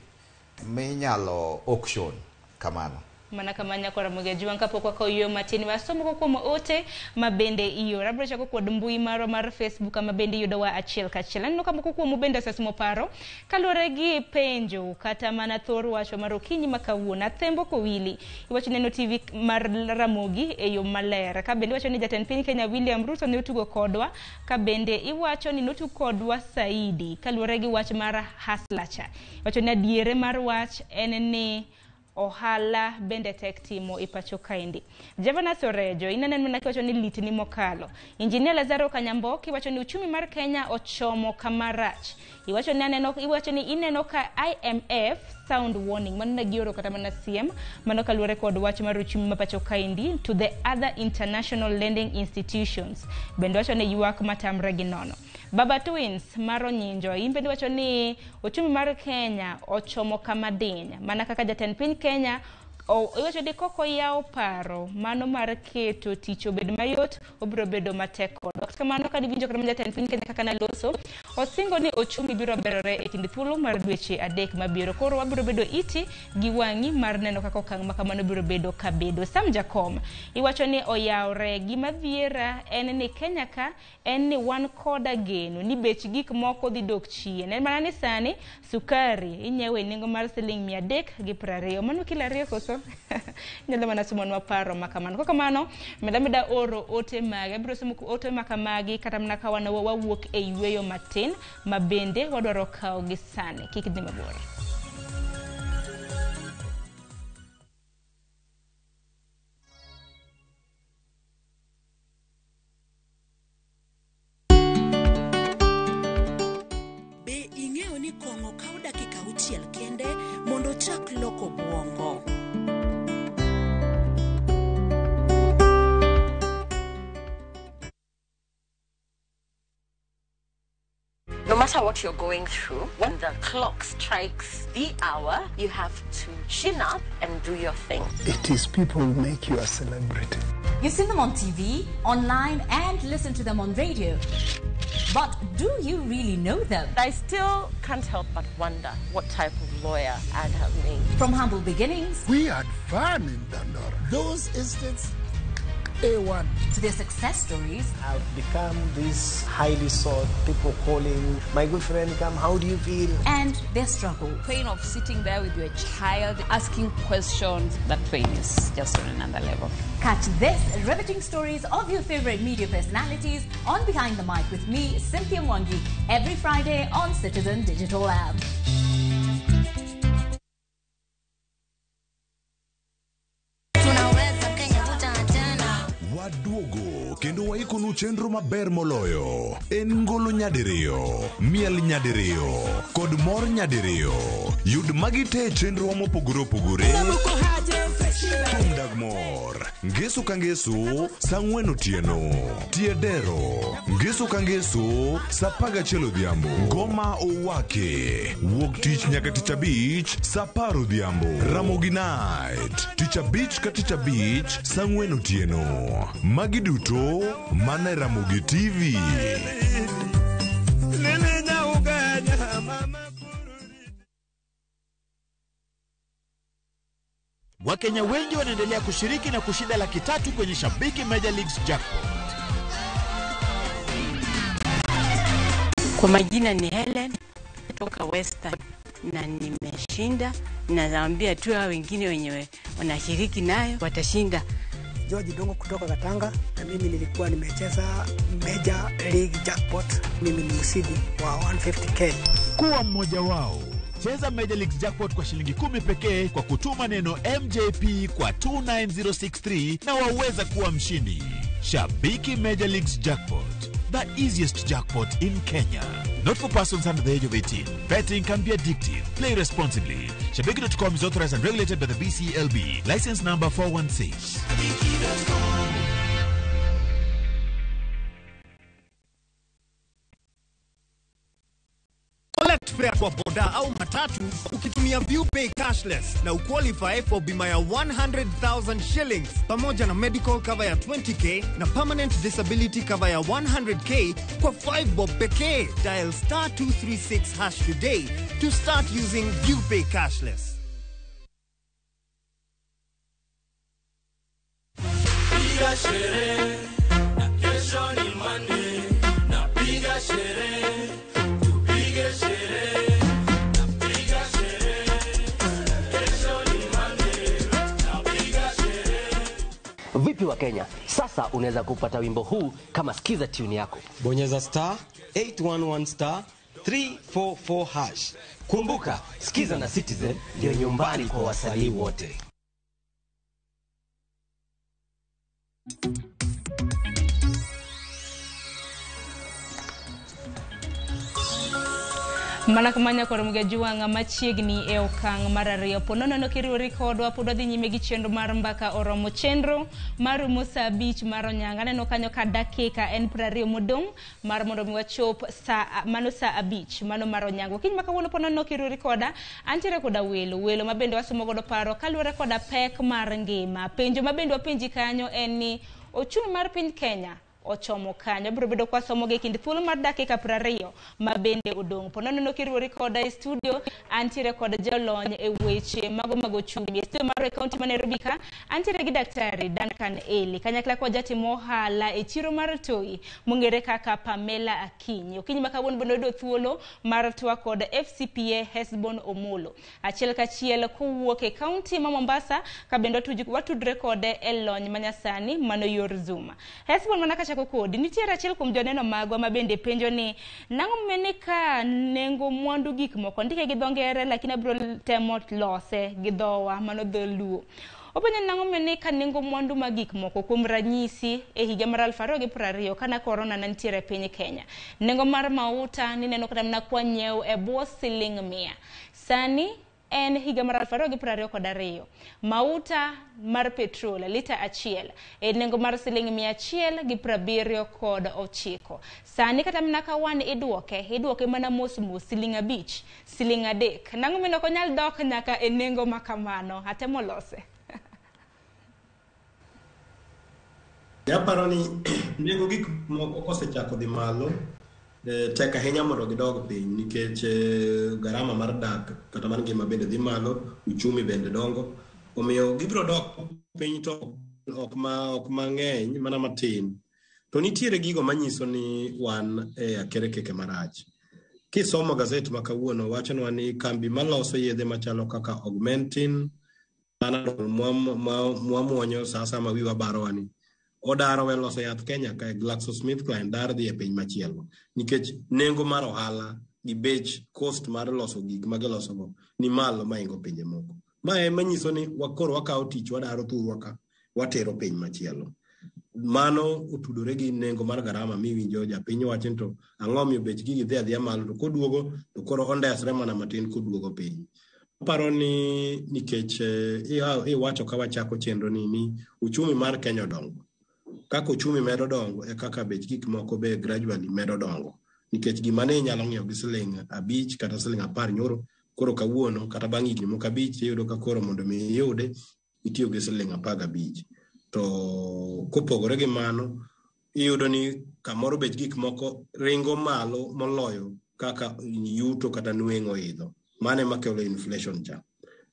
minyalo auction kamano. Mana kama nyako Ramogi Ajwang', kapok wakawo yo matin wasomo kuom ote ma bende ioro. Abiro chako kod mbui marwa mar Facebook kama bende iyudowa achiel kachiel. Aneno ka moko kuomu bende osesomo paro kaluwore gi penjo kata mana thor wacho mar okinyi ma kawuono. Athembo Kowili iwacho neno TV mar Ramogi e yo maler. Ka bende iwacho ni jatend piny Kenya William Ruto ne otugo kodwa. Ka bende iwacho ni notug kodwa saidi kaluwore gi wach mar haslacha. Iwacho ni adiere mar wach en ni ohala bende tek timo e pacho kaendi. Javanas Orejo, inaneno mana kiwacho ni litni mokalo. Engineer Lazaro Kanyamboki iwacho ni uchumi mar Kenya ochomo kama rach. Iwacho ni aneno, iwacho ni ineno ka IMF sound warning, mano ne gioro kata mana siem, mano kaluwore kod wach mar uchumi ma pacho kaendi to the other international lending institutions. Bende wacho ni ywak matamre gi nono. Baba Twins mar Onyinjo, in bende wacho ni uchumi mar Kenya ochomo kama diny, mana kaka jatend piny Kenya iwacho ni kok oyawo paro mano mar keto tich obed mayot, obiro bedo matek kodwa. Kata kamano, ka diwinjo kata mana jatend piny Kenya kaka naloso, osingo ni ochumi biro berore e kind thuolo mar dweche 3 mabiro. Koro wabiro bedo iti gi wang'i mar neno kaka okang' ma kamano biro bedo kabedo. Sam Jakom iwacho ni oyawre, gima dhiera en ni Kenya ka en ni wan koda geno ni bech gik moko dhi dok chien. En mana ni sani sukari inyiewo e nengo mar siling 320. Mano kilo 2 koso? Inyalo mana somonwa paro ma kamano. Kok kamano, meda meda oro ote magi. Abiro somo ote ma kamagi kata mana ka wan wawuok e yweyo matin ma bende wadwaro kawo gi sani. Kik idhi mabor. Be ing'eyo ni kong'o kawo dakika auchiel kende mondo ochak loko obwongo? No matter what you're going through, when the clock strikes the hour, you have to chin up and do your thing. It is people who make you a celebrity. You've seen them on TV, online, and listened to them on radio. But do you really know them? I still can't help but wonder what type of lawyer I'd have made. From humble beginnings. We had fun in Dandora. Those estates, A1. To their success stories. I've become this highly sought, people calling, my good friend, come, how do you feel? And their struggle. Pain of sitting there with your child, asking questions, that pain is just on another level. Catch this riveting stories of your favorite media personalities on Behind the Mic with me, Cynthia Mwangi, every Friday on Citizen Digital App. Waduogo kendo waikonu chenro maber moloyo. En ngolo nyadiriyo, miel nyadiriyo, kod mor nyadiriyo. Yud magi te e chenrowa mopogore opogore. Thum dag mor, ngeso ka ngeso, sa 4 otieno. Tie dero, ngeso ka ngeso, sa 11 odhiambo. Ngoma owake, wuok tich nyaka tich abich, sa 10 odhiambo. Ramogi Night, tich abich ka tich abich, sa 4 otieno. Magi duto mana e Ramogi TV. Wakenya wengi wanaendelea kushiriki na kushinda 300,000 kwenye Shabiki Major Leagues Jackpot. Kwa majina ni Helen kutoka Western na nimeshinda, na naambia tu hao wengine wenyewe wanashiriki nayo watashinda. George Dongo kutoka Katanga, na mimi nilikuwa nimecheza Major League Jackpot. Mimi ni mshindi wa 150k. Kuwa mmoja wao. Cheza Major League Jackpot kwa shilingi 10 pekee kwa kutuma neno MJP kwa 29063 na waweza kuwa mshindi. Shabiki Major Leagues Jackpot, the easiest jackpot in Kenya. Not for persons under the age of 18. Betting can be addictive. Play responsibly. Shabiki.com is authorized and regulated by the BCLB. License number 416. Collect fare kwa boda au matatu ukitumia ViewPay cashless na uqualify for bima ya 100,000 shillings pamoja na medical cover ya 20k na permanent disability cover ya 100k kwa 5 bob pekee. Dial star 236 hash today to start using ViewPay cashless. Piga sherehe na kesho ni Monday, na piga sherehe, tupige sherehe, na piga sherehe, kesho ni Monday, na piga sherehe. Vipi wa Kenya? Sasa unaweza kupata wimbo huu kama skiza tune yako. Bonyeza star 811 star 344 hash. Kumbuka, skiza na Citizen ndio nyumbani kwa wasanii wote. Mana kamanya kod Mgajuwang'a machiegni e okang' mar ariyo. Po nono kiriwori kodwa pod wadhi nyime gi chenro mar mbaka oromo. Chenro marumo saa 5 mar onyango. Aneno kanyo ka dakika en 20 modong' mar mondo mi wachop saa mano saa 5 mano mar onyango. Kiny ma kawuono po nono kiriwori koda antiere koda welo ma bende wasomo godo paro kaluwore koda pek mar ngima. Penjo ma bende wapenji kanyo en ni ochumi mar piny Kenya ochomo kanyo. Biro bedo kwa somo gi kind thuolo mar dakika 20 ma bende odong'. Po nono kiriwori koda e studio, antiere kod jalony e weche mago mag ochumi. E studio mar e kaunti ma Nairobi ka, antiere gi Daktari Duncan Eli, kanyakla kod jatim ohala e chiro mar Toi, mong'ere kaka Pamela Akinyi. Okinyi ma kawuono bende wayudo thuolo mar twak kod FCPA Hesbon Omolo. Achiel kachiel kowuok e kaunti ma Mombasa, ka bende watudre kode e lony manyasani mano yor Zoom. Hesbon, mana kachako kodi, nitiere achiel kuom joneno magwa ma bende penjo ni nang'o mene ka nengo mwandu gik moko ndike gi dho ngere, lakini abiro temo lose gi dhowa mano dholuo. Openjo ni nang'o mene ka nengo mwandu mag gik moko, kuom ranyisi e higa mar 2020 kana korona ne nitiere e piny Kenya, nengo mar mauta nineno kata mana kwa nyiew e bwo siling 100. Sani en higa mar 2022, mauta mar petrol lita 1 e nengo mar siling 179. Sani kata mana ka wan iduoke mana mos mos, siling 5, siling 3. Nang'o mane ok onyal dok nyaka e nengo ma kamano? Atemo lose. Aparo ni nengo gik moko kosechako dhi malo, tek ahinya mondo gidog piny nikech garama mar dak kata mar ngima bende dhi malo, uchumi bende dongo. Omiyo gibiro dok piny to ok mang'eny, mana matin. To nitiere gigo manyiso ni wan e akerekeke marach. Kisomo gazet ma kawuono wachonwa ni kambi maloso yedhe machalo kaka Augmentin, Panadol mwamuonyo sa ma wiwa barowa ni, odaro we loso yath Kenya ka GlaxoSmithKline dar dhi e piny machielo nikech nengo mar ohala gi bech cost mar loso gik ma gilosogo ni malo maingo pinje moko. Ma ema nyiso ni koro wakawo tich wadaro thurwa ka watero piny machielo. Mano otudore gi nengo mar garama miwinjo japiny wacho ni to ang'o miyo bech gigi dhi adhiya malo, to koduogo to koro ondesre mana matin koduogo piny. Aparo ni nikech iwacho ka wachako chenro ni uchumi mar Kenya odongo. Kaka uchumi medo dongo e kaka bech gik moko be gradually medo dongo. Nikech gima ne inyalo ng'iewo gi siling 5 kata siling 10 nyoro, koro kawuono kata bang' higni moko 5 iyudo ka koro mondo mi iyude itiyo gi siling 15. To kopogore gi mano, iyudo ni kamoro bech gik moko ringo malo moloyo kaka yuto kata nweng'o idho. Mano ema kelo inflation cha.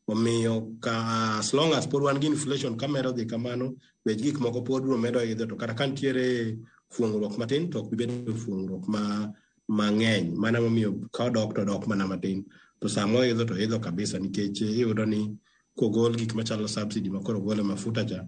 Omiyo ka as long as pod wan gi inflation ka medo dhi kamano, bech gik moko pod biro medo idho, to kata ka nitiere fuong'ruok matin to ok bi bedo fuong'ruok mang'eny. Mano emomiyo ka odok to odok mana matin, to sama oidho to idho kabisa nikech iyudo ni kogol gik machalo subsidy ma koro ogol e mafuta cha,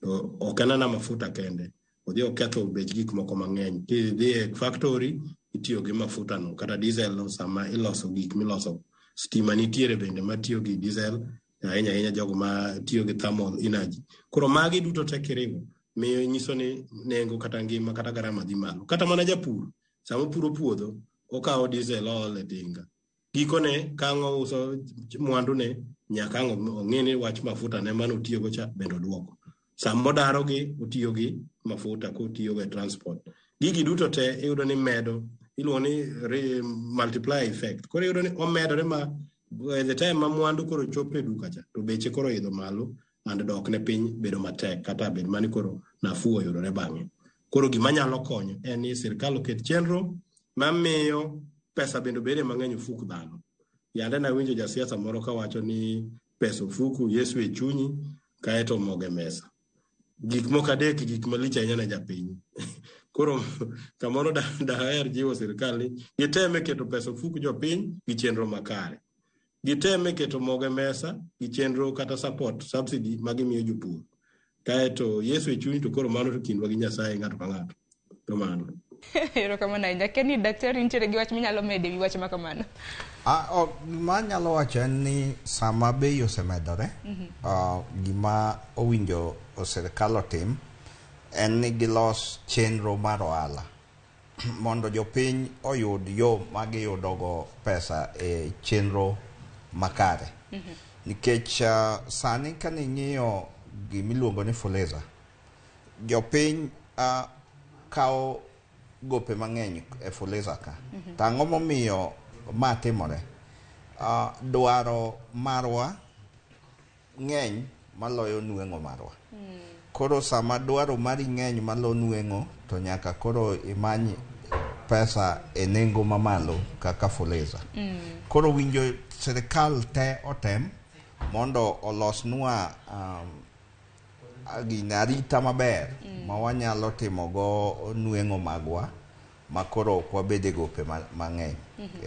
to ok en ana mafuta kende, odhi oketho bech gik moko mang'eny. Kidhi e factory itiyo gi mafuta no kata diesel no sama iloso gik miloso. Stima nitiere bende matiyo gi diesel, ahinya ahinya jogo ma tiyo gi thermal energy. Koro magi duto te kiriwo miyo nyiso ni nengo kata ngima kata garama dhi malo. Kata mana japur sama opuro puodho okawo diesel oolo e tinga. Gikone ka ang' ouso mwandune nyaka ang' ong'e ni wach mafuta ne mane otiyogo cha bende oduoko. Sama odaro gi otiyo gi mafuta kotiyo go e transport. Gigi duto te iyudo ni medo, iluongo ni multiplier effect. Koro iyudo ni omedore ma by the time ma mwandu koro chopo e duka cha to beche koro idho malo and dok ne piny bedo matek kata bed mani koro nafuu oyudore bang'e. Koro gima nyalo konyo en ni sirkal oket chenro mamiyo pesa bende obede mang'eny ofuk dhano. Yande nawinjo jasiasa moro kawacho ni pesa ofuku, Yesu e chunyi, kaeto mogo e mesa. Gik moko adek gik malich ahinya ne japiny. Koro kamoro daher jiwo sirkal ni giteme keto pesa ofuk jopiny gi chenro makare. Giteme keto mogo e mesa gi chenro kata support subsidy ma gimiyo jopur. Kaeto Yesu e chunyi to koro mano to kindwa gi Nyasaye ng'ato ka ng'ato. Kamano. Erokamano ahinya. Kenny, daktari nitiere gi wach minyalo medo e wi wach ma kamano? Gima anyalo wacho en ni sama bei osemedore, gima owinjo sirkal otim en ni gilos chenro mar ohala mondo jopiny oyud yo ma giyudogo pesa e chenro makare. Nikech sani kaning'iyo gimiluongo ni Fuliza, jopiny kawo gope mang'eny e Fuliza ka. To ang'o momiyo ma timore? Dwaro marwa ng'eny maloyo nweng'o marwa. Koro sama dwaro mari ng'eny malo nweng'o to nyaka koro imany pesa e nengo mamalo kaka Fuliza. Koro winjo sirikal te otem mondo olosnwa gine arita maber ma wanyalo timogo nweng'o magwa ma koro ok wabed e gope mang'eny.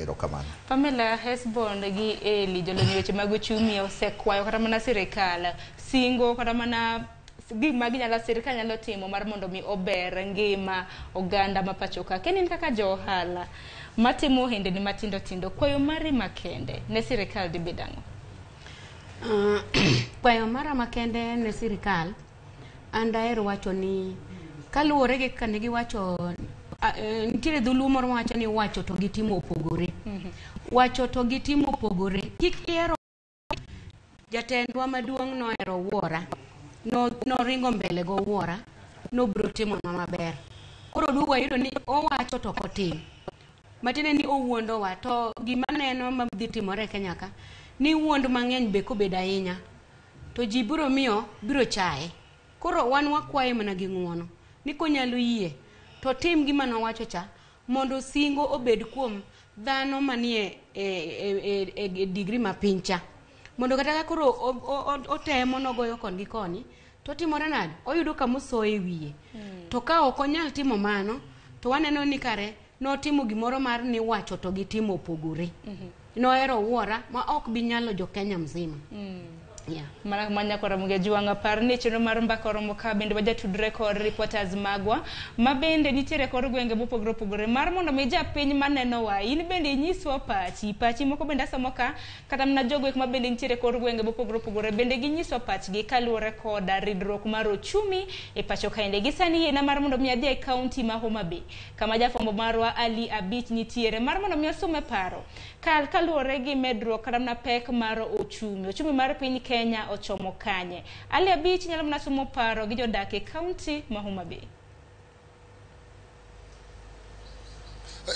Erokamano. Pamela, Hesbon gi Eli, jolony e weche mag uchumi osekwayo kata mana sirikal singo kata mana gik ma ginyalo sirikal nyalo timo mar mondo mi ober ngima oganda ma pacho ka. Ken in kaka jo ohala matimo ohendni matindo tindo, kwayo mari makende ne sirikal dibed ang'o? Kwayo mara makende ne sirikal, an daher wacho ni kaluwore gi kaka ne giwacho, nitiere dholuo moro mawacho ni wacho to gi timo opogore. Wacho to gi timo opogore. Kik ihero jatendwa maduong' nohero wuora, noringo mbele go wuora, nobiro timonwa maber. Koro duogo wayudo ni owacho to ok otim. Matiende ni owuondowa, to gima neno madhi timore e Kenya ka, ni wuond mang'eny be kobedo ahinya, to ji biro miyo biro chaye. Koro wan wakwaye mana gi ng'uono, ni konyalo yie, to tim gima nowacho cha, mondo singo obed kuom dhano manie e degree mapiny cha. Mondo kata ka koro otemo nogoyo koni gi koni, to timore nade? Oyudo kama osoye wiye. To ka ok onyal timo mano, to waneno ni kare notimo gimoro mar ni wacho to gi timo opogore. Nohero wuora ma ok bi nyalo jo Kenya mzima. Yeah. Mana manya kora Ramogi Ajwang' par ni chenro mar mbaka oromo ka bende wajatudre kod reporters magwa ma bende nitiere kor gwenge mopogore opogore mar mondo mi japiny manenowa in bende inyiswa pachi pachi moko bende asomo ka kata mana jogo ek ma bende nitiere kor gwenge mopogore opogore bende ginyiswa pachgi kaluwore kod ridruok mar ochumi e pacho kaende. Gi sani yiena mar mondo mi adhi e kaunti ma Homa Bay kama jafwambo marwa Ali Abich nitiere mar mondo mi osume paro kaluwore gi medruok kata mana pek mar ochumi. Ochumi mar piny Kenya ochomo kanye? Ali Abich nyalo mana sumo paro gi jodak e kaunti ma Homa Bay.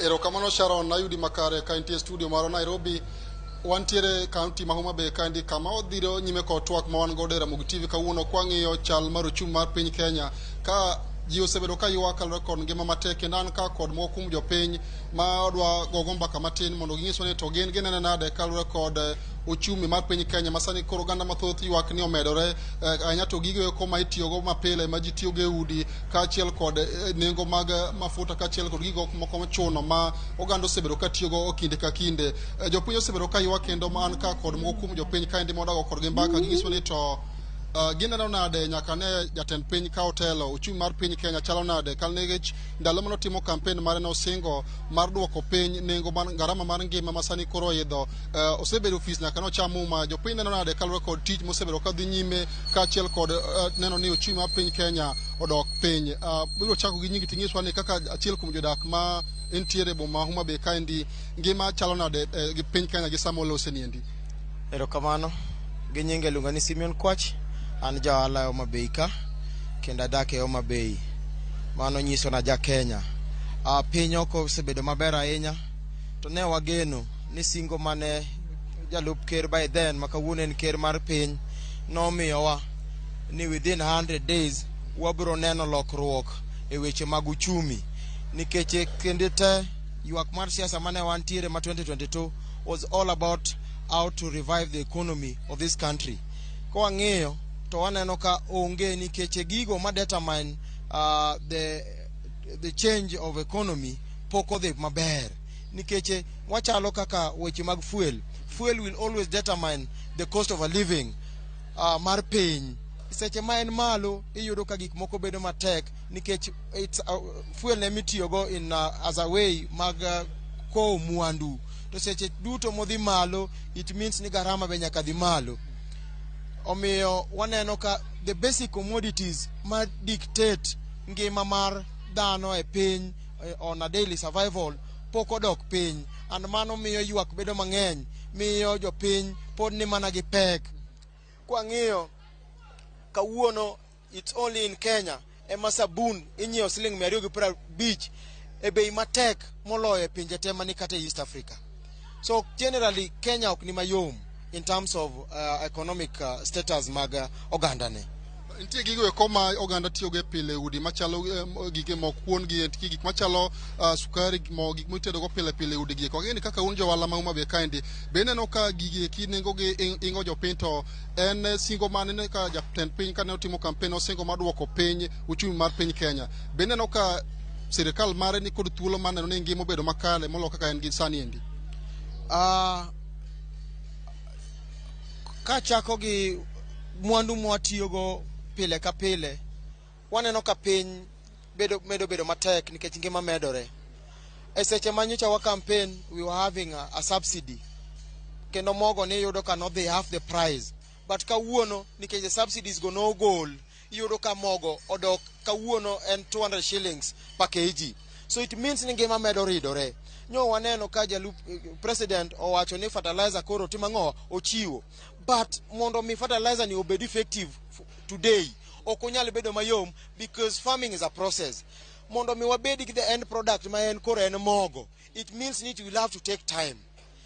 Erokamano Sharon, nayudi makare ka intie studio marwa Nairobi. Wantiere kaunti ma Homa Bay kaendi kama odhiro nyime kod twak ma wan godo e Ramogi TV kawuono kwang'iyo chal mar ochumi mar piny Kenya ka ji osebedo ka ywak kaluwore kod ngima matek, kendo an ka kod moko kuom jopiny ma odwa gogo mbaka matin mondo ginyiswa ni to gin gineno nade kaluwore kod ochumi mar piny Kenya ma sani koro oganda mathoth ywak ni omedore ahinya to gigo eko ma itiyogo mapile ma ji tiyogo e udi kaachiel kod nengo mag mafuta kaachiel kod gigo moko mochuno ma oganda osebedo ka tiyogo kinde ka kinde. Jopiny osebedo ka ywak kendo ma an ka kod moko kuom jopiny kaendi modago kodgi mbaka ginyiswa ni to gineno nade nyaka ne jatend piny ka otelo ochumi mar piny Kenya chalo nade nikech ndalo mane otimo kampen mare nosingo mar duoko piny nengo mar garama mar ngima ma sani koro oidho. Osebedo ofis nyaka nocham muma. Jopiny neno nade kaluwore kod tich mosebedo ka dhi nyime kaachiel kod neno ni ochumi mar piny Kenya odok piny. Biro chako gi nyingi ting'iswa ni kaka achiel kuom jodak ma entiere e boma ma Homa Bay kaendi ngima chalo nade gi piny Kenya gi sama olose niendi. Erokamano. Gi nyinge iluonga ni Simeon Kwach. An ja ohala e Homa Bay ka kendo adak e Homa Bay. Mano nyiso na ja Kenya. Piny ok osebedo maber ahinya to ne wageno ni singo mane jalup ker by then ma kawuono en ker mar piny nomiyowa ni within 100 days wabiro neno lokruok e weche mag uchumi nikech kinde te ywak mar siasa mane wantiere ma 2022 was all about how to revive the economy of this country. Ka wang'iyo to waneno ka onge nikech gigo ma determine the change of economy pok odhi maber nikech wachalo kaka weche mag fuel. Fuel will always determine the cost of a living mar piny. Seche ma en malo iyudo ka gik moko bedo matek nikech it's fuel ne mitiyogo in as a way mag kowo mwandu, to seche duto modhi malo it means ni garama be nyaka dhi malo. Omiyo waneno ka the basic commodities ma dictate ngima mar dhano e piny on a daily survival pok odok piny, and mano miyo ywak bedo mang'eny, miyo jopiny pod ni mana gi pek. Kwang'iyo kawuono it's only in Kenya ema sabun inyiewo siling 250 e bei matek moloyo e pinje te mani kata e East Africa. So generally Kenya ok ni mayom in terms of economic status mag oganda ne. Nitie gigo eko ma oganda tiyogo e pile udi machalo gige mok kuon gi nitie gik machalo sukari, mo, gik mitedogo pile pile e udi gi eko. Ang'e ni kaka un johala ma Homa Bay kaendi, be ineno ka gigi eki nengogi ingo jopiny to en singo mane ka jatend piny kane otimo kampen osingo mar duoko piny uchumi mar piny Kenya. Be ineno ka sirikal mare ni kod thuolo mar neno ni ngima obedo makare moloyo kaka en gi sani endi? Kachako gi mwandu mwatiyogo pile ka pile, waneno ka piny medo bedo matek nikech ngima medore. E seche ma nyocha wa campaign, we were having a subsidy, kendo mogo niyudo ka nodhi half the price, but kawuono nikech the subsidies go nogol, iyudo ka mogo odok kawuono en 200 shillings per kg. So it means ni ngima medo ridore. Nyo waneno ka jalup president owacho ni fertilizer koro timo ang'o, ochiwo, but mondo mi fertilizer ni obed effective today, ok onyal bedo mayom because farming is a process. Mondo mi wabed gi the end product ma en koro en mogo, it means ni it will have to take time.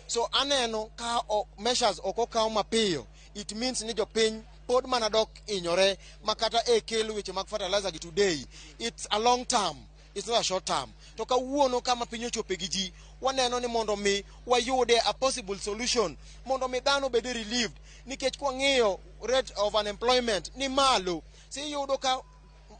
So aneno ka measures ok okaw mapiyo, it means ni jopiny pod mana dok hinyore. Ma kata e kel weche mag fertilizer gi today, it's a long term, it's not a short term. To kawuono kama piny ochope gi ji, waneno ni mondo mi wayude a possible solution mondo mi dhano obed relieved, nikech kwang'iyo rate of unemployment ni malo, si iyudo ka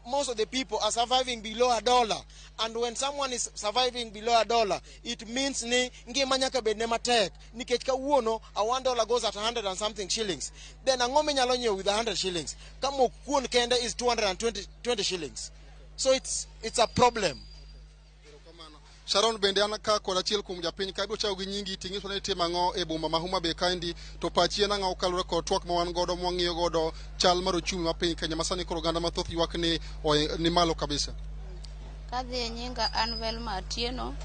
most of the people are surviving below a dollar, and when someone is surviving below a dollar, it means ni ngima nyaka bedne matek, nikech kawuono a $1 goes at 100 and something shillings. Then ang'o minyalo nyiewo with 100 shillings ka mok kuon kende is 220 20 shillings? So it's a problem. Sharon, bende an ka kod achiel kuom japiny ka ibiro chako gi nyingi ting'iso ni itimo ang'o e boma ma Homa Bay kaendi, to pachi en ang'o kaluwore kod twak ma wan godo mwang'iyo godo chal mar uchumi ma piny Kenya ma sani koro oganda mathoth ywak ni malo kabisa. Kadhi e nyinga an Velma Atieno,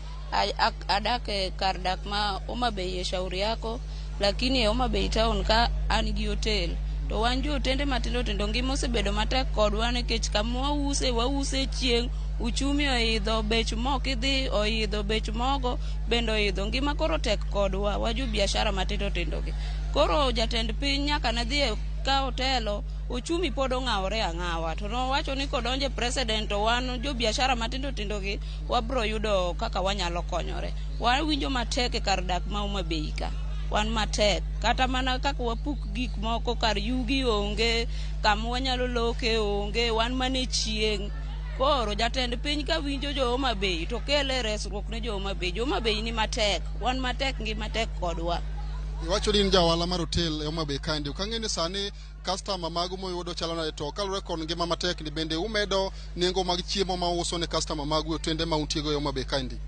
adak e kar dak ma Homa Bay e Shauri Yako, lakini e Homa Bay town ka an gi hotel. To wan jo otende matindo tindo ngima osebedo matek kodwa nikech kama wause wause chieng' uchumi oidho, bech mo kidhi oidho, bech mogo bende oidho, ngima koro tek kodwa wa jo biashara matindo tindo gi. Koro jatend piny nyaka ne dhi e ka otelo, uchumi pod ong'awore ang'awa, to nowacho ni kodonje president to wan jo biashara matindo tindo gi wabro yudo kaka wanyalo konyore. Wawinjo matek e kar dak ma Homa Bay ka, wan matek kata mana kaka wapuk gik moko, kar yugi onge, kama wanyalo loke onge, wan mana e chieng'. Koro jatend piny ka winjo jo Homa Bay to kele resruok ne jo Homa Bay. Jo Homa Bay ni matek, wan matek, ngima tek kodwa. Iwacho ni in jaohala mar hotel e Homa Bay kaendi, ok ang'e ni sani customer magu muyudo chalo nade, to kaluwore kod ngima matek ni bende umedo nengo mag chiemo ma uso ne customer magu e otende ma untiego e Homa Bay kaendi?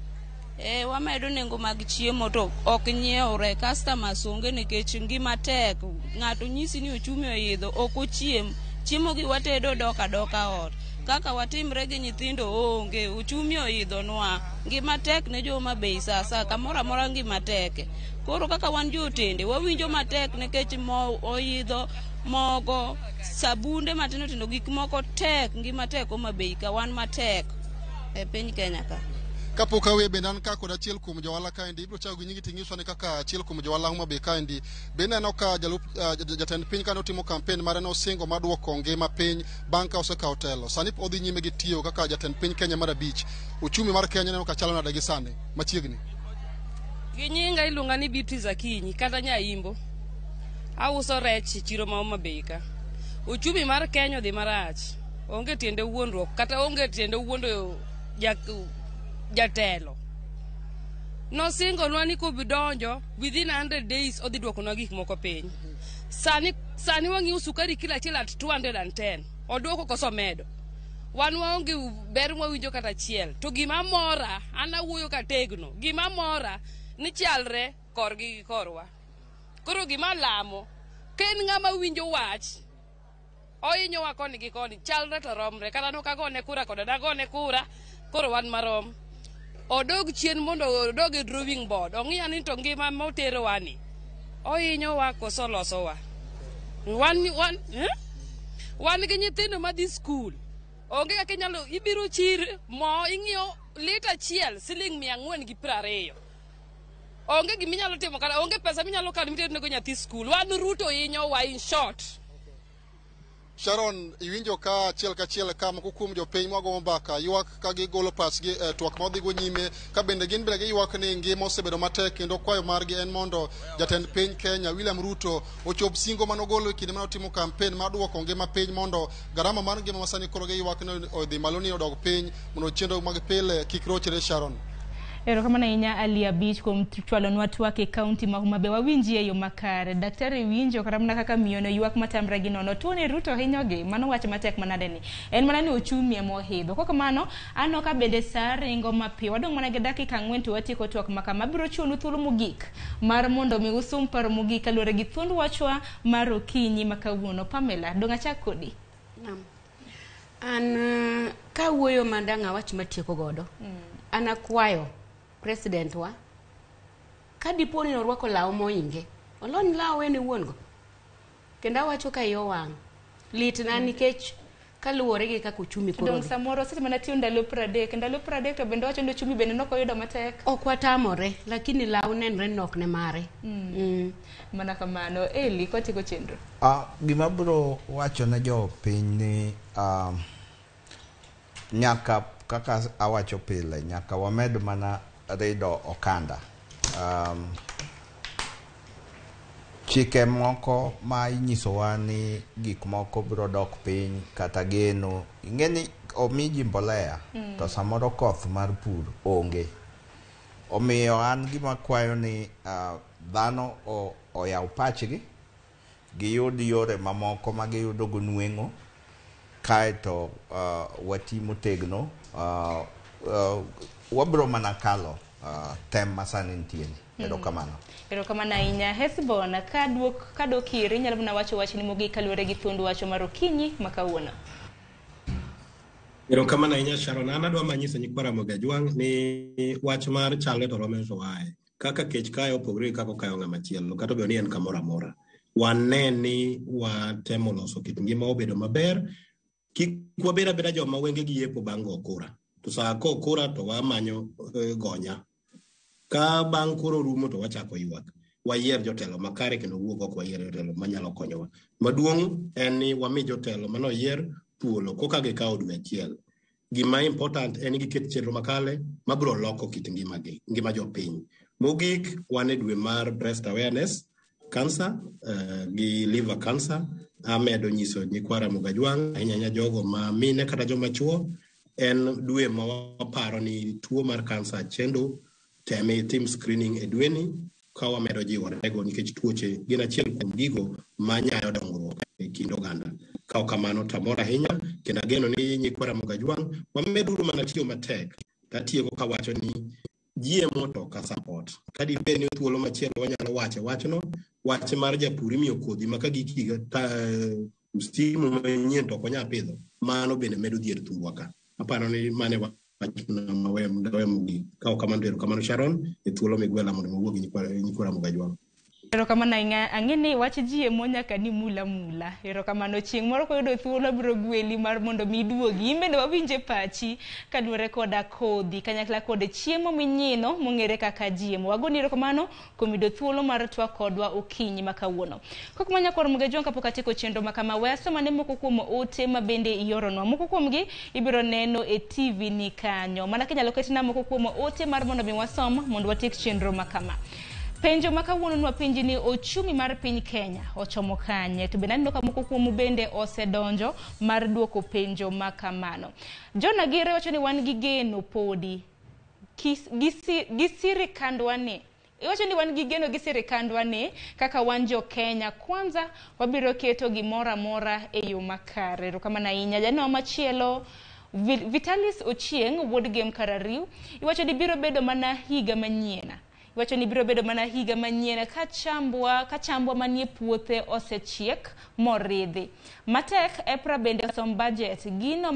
E, wamedo nengo mag chiemo to ok nyiewre, customers onge nikech ngima tek. Ng'ato nyisi ni uchumi oidho, ok ochiem. Chiemo gi watedo dok adoka ot. Kaka watimre gi nyithindo onge, uchumi oidho nwa. Ngima tek ne jo Homa Bay sasa, kamoro amora ngima tek. Koro kaka wan jo otende, wawinjo matek nikech mo oidho, mogo, sabunde matindo tindo, gik moko tek, ngima tek Homa Bay ka, wan matek e piny Kenya ka. Kapok awe bende an ka kod achiel kuom johala kaendi, ibiro chako gi nyingi ting'iswa ni kaka achiel kuom johala Homa Bay kaendi, be ineno ka jalup jatend piny kane otimo kampen mare nosingo mar duoko ngima piny bang' ka osekawo telo, sani odhi nyime gi tiyo kaka jatend piny Kenya mar abich, uchumi mar Kenya neno ka chalo nade gi sani machiegni? Gi nyinga iluonga ni Beatrice Akinyi kata Nyaimbo. Auso rech e chiro ma Homa Bay ka. Uchumi mar Kenya odhi marach. Onge tiende wuondruok kata onge tiende wuondo jatelo. Nosingonwa ni kobidonjo within 100 days odhi duokonwa gik moko piny. Sani wang'iyo sukari kilo achiel at 210. Oduoko koso omedo? Wan waonge ber mwawinjo kata achiel. To gima mora, an awuoyo kategno, gima mora ni chalre korgi gi korwa. Koro gima lamo, ka en ng'ama winjo wach, ohinyowa koni gi koni, chalre to romre. Kata nok agone kura koda nagone kura, koro wan marom. Odog chien mondo odog e drawing board, ong'i ni to ngima moterowa ni, ohinyowa koso olosowa. Wan gi nyithindo madhi skul. Onge kaka inyalo, ibiro chir mo ing'iyo lita achiel siling 420. Onge giminyalo timo kata onge pesa minyalo kano miternego nyathi skul. Wan Ruto hinyowa in short. Sharon, iwinjo ka achiel kachiel ka moko kuom jopiny mwago mbaka ywak ka gigolo pachgi e twak ma odhigo nyime, ka bende gin bende giywak ni ngima osebedo matek kendo kwayo margi en mondo jatend piny Kenya William Ruto ochop singo manogolo e kinde mane otimo kampen mar duoko ngima piny mondo garama mar ngima masani koro giywak ni odhi malo ni odog piny mondo chenro mag pile kik rochre. Sharon. Erokamano ahinya Ali Abich kuom chwalonwa twak e kaunti ma Homa Bay. Wawinji e yo makare. Daktari winjo kata mana kaka miyono ywak matamre gi nono. Tuo ni Ruto hinyogi. Mano wach matek manade ni. En mana ni ochumi ema ohidho. Kok kamano, aneno ka bende saa ringo mapiyo. Wadong' mana gi dakika 4 to watieko twak ma kama. Abiro chiwonu thuolo mogik mar mondo mi usum paro mogik kaluwore gi thuond wachwa mar okinyi ma kawuono. Pamela, dong' achak kodi. Naam. An kawuoyo ma dang' awach matieko godo. An akwayo president wa ka dipo ni orwako law moinge, olony law en owuon go. Kendo awacho ka iye owang'. Litna nikech kaluwore gi kaka uchumi koro Dong' dhi. samoro seche mana tiyo ndalo 30, ndalo 30 to bende wacho ni ochumi bende nok oyudo matek. Ok watamore, lakini law nenre ni ok ne mare. Mana kamano. Eli, kwatieko chenro. Gima biro wacho ne jopiny ni nyaka kaka awacho pile, nyaka wamed mana rido okanda. Chike moko ma inyisowa ni gik moko biro dok piny kata geno, ing'e ni omi ji mbolea to samoro koth mar pur onge. Omiyo an gima kwayo ni dhano oyaw pachgi, giyud yore mamoko ma giyudo go nweng'o, kaeto wati motegno, wabiro mana kalo tem masani nitie ni. Erokamano. Erokamano ahinya. Hesbon, kadok iri, inyalo mana wacho wachni mogik kaluwore gi thuond wacho mar okinyi ma kawuono. Erokamano ahinya Sharon. An adwa manyiso nyikwa Ramogi Ajwang' ni wach mar chalre to rome to aye. Kaka kech kayo opogore gi kaka okayo ng'ama chielo, kata obedo ni en kamoro amora. Wane ni watemo loso kit ngima obedo maber. Kik wabed abeda joma wengegi yepo bang' go kura. To saa ko kura to wamanyo gonya. Ka bang' koro rumo to wachako ywak. Wayier jotelo makare kendo wuog oko wayier jotelo manyalo konyowa. Maduong' en ni wami jotelo manoyier thuolo koka gikawo dwe achiel. Gima important en ni giket chenro makare mabiro loko kit ngimagi, ngima jopiny. Mogik, wan e dwe mar breast awareness cancer gi liver cancer. Amedo nyiso nyikwa Ramogi Ajwang' ahinya ahinya jogo ma mine kata joma chuo, en dwe ma waparo ni tuo mar cancer chendo, teme itim screening e dweni ka wamedo jiworego nikech tuoche gin achiel kuom gigo manyayo dongruok e kind oganda. Ka ok kamano to amor ahinya kendo ageno ni nyikwa Ramogi Ajwang' wameduru mana tiyo matek. Tatieko kawacho ni GMO to ok support. Ka dibed ni thuolo machielo wanyalo wache wachno, wach mar japur imiyo kodhi ma ka gik higa msimu manyien to ok onyal pidho, mano bende medo dhier thurwa ka. Aparo ni mano e wach mawe mogik. Ka ok kamano to erokamano Sharon e thuolo migwela mondo wawuo gi nyikwa Ramogi Ajwang'. Erokamano ahinya. Ang'e ni wach GMO nyaka ni mula mula. Erokamano. Chieng' moro koyudo thuolo abiro gweli mar mondo mi iduogi. In bende wawinje pachi kaluwore koda kodhi kanyakla kod chiemo minyino mong'ere kaka GMO. Wagoni erokamano kuom yudo thuolo mar twak kodwa okinyi ma kawuono. Kok manya kor Ramogi Ajwang' kapok atieko chenro ma kama, we asomane moko kuom ote ma bende ioronwa. Moko kuomgi ibiro neno e TV ni kanyo. Mana kinyalo ketna moko kuom ote mar mondo mi wasom mondo watiek chenro ma kama. Penjo ma kawuono nwapenji ni ochumi mar piny Kenya ochomo kanye? To bende aneno ka moko kuomu bende osedonjo mar duoko penjo ma kamano. John Agire wacho ni wan gi geno podi gi sirikandwa ni. Iwacho ni wan gi geno gi sirikandwa ni kaka wan jo Kenya kwanza wabiro keto gimoro amora e yo makare. Erokamano ahinya. Janeno machielo Vitalis Ochieng' wuod Gem Karariu iwacho ni biro bedo mana higa manyien. Iwacho ni biro bedo mana higa manyien ka chambwa manie puothe osechiek moridhi. Matek EPRA bende osom budget gino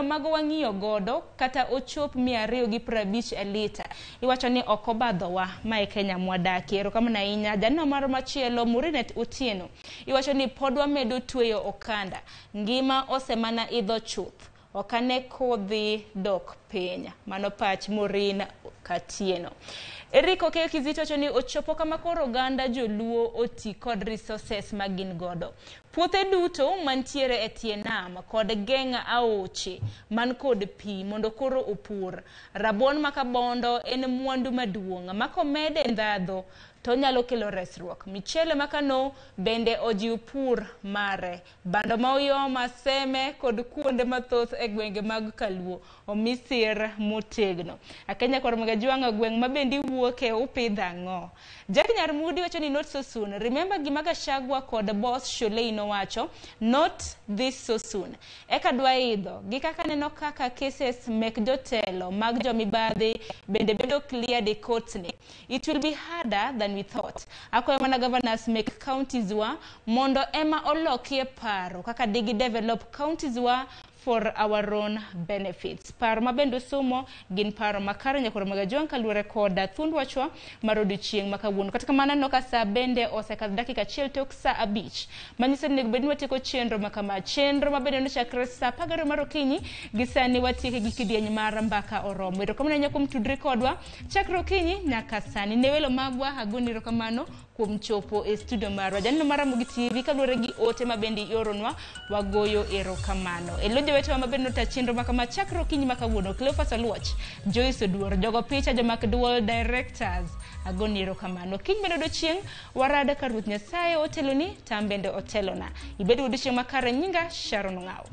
mago wang'iyo godo kata ochop 250 e lita. Iwacho ni ok obadhowa ma e Kenya mwadakie. Erokamano ahinya. Janeno moro machielo Murinet Otieno iwacho ni pod wamedo tweyo okanda. Ngima osemana idho chuth. Ok ane kodhi dok piny. Mano pach Maureen Katieno. Eric Okeyo Kizito wacho ni ochopo kama koro oganda joluo oti kod resources ma gin godo. Puothe duto mantiere e tie nam kod geng' aoche man kod pi mondo koro opur. Rabuon ma kabondo en mwandu maduong' ma komede ndhadho to onyalo kelo resruok. Michele ma Kano bende ojiw pur mare. Bando ma Uyoma, Seme kod kuonde mathoth e gwenge mag Kaluo omi sir motegno. Akenya kor Magajwang' gweng' ma bende iwuoke upidho ang'o? Jack Nyarmudi wacho ni not so soon. Remember gima Gachagua kod boss Sholei nowacho, not this so soon. Eka dwa idho gi kaka neno kaka cases mek jotelo mag jomibadhi bende bedo cleared e courts ni. It will be harder than we thought. Akwayo mana governors mek counties wa mondo ema olokie paro kaka digi develop counties wa for our own benefits. Paro ma bende osomo gin paro makare nyakoro Magajwang' kaluwore koda thuond wachwa mar odiochieng' ma kawuono. Kata kamano aneno ka sa bende osekadho dakika achiel tok sa 5 manyiso ni onego bed ni watieko chenro ma kama. Chenro ma bende nochakre sa 12 mar okinyi gi sani watieke gi kidieny mar mbaka oromo. Erokamano ahinya kuom tudri kodwa chakre okinyi nyaka sani. Ne welo magwa agoni erokamano kuom chopo e studio marwa. Janeno mar Ramogi TV kaluwore gi ote ma bende ioronwa wagoyo erokamano. E lo jowetewa ma bende nota chenro ma kama chakre okinyi ma kawuono, Cleophas Oluoch, Joyce Oduor, jogo picha, jomak duol directors, agoni erokamano. Kiny bende odiochieng' warada ka Ruoth Nyasaye oteloni, tam bende otelona. Ibed gi odiochieng' makare. Nyinga Sharon Ong'awo.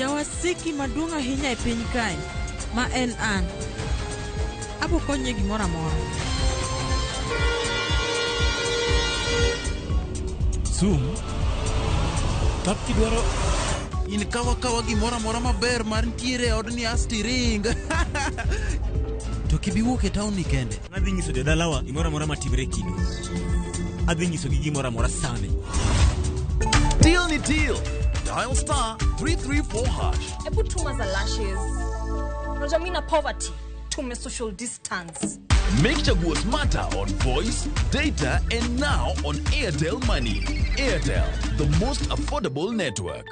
Jawasiki maduong' ahinya e piny kae, ma en an. Abo konye gimoro amora. Sum. Kap kidwaro In kawa kawa gimoro amora maber mar ntiere e odni asti ring. To kibi wuok e taon ni kende. Adhi nyiso jodalawa gimoro amora matimre e kindu. Adhi nyisogi gimoro amora sani. Deal ni deal. Dial star 334 hash. Hebu tuma za lashes. Unajua mimi na poverty, tume social distance. Make Chaguo smarter on voice, data, and now on Airtel Money. Airtel, the most affordable network.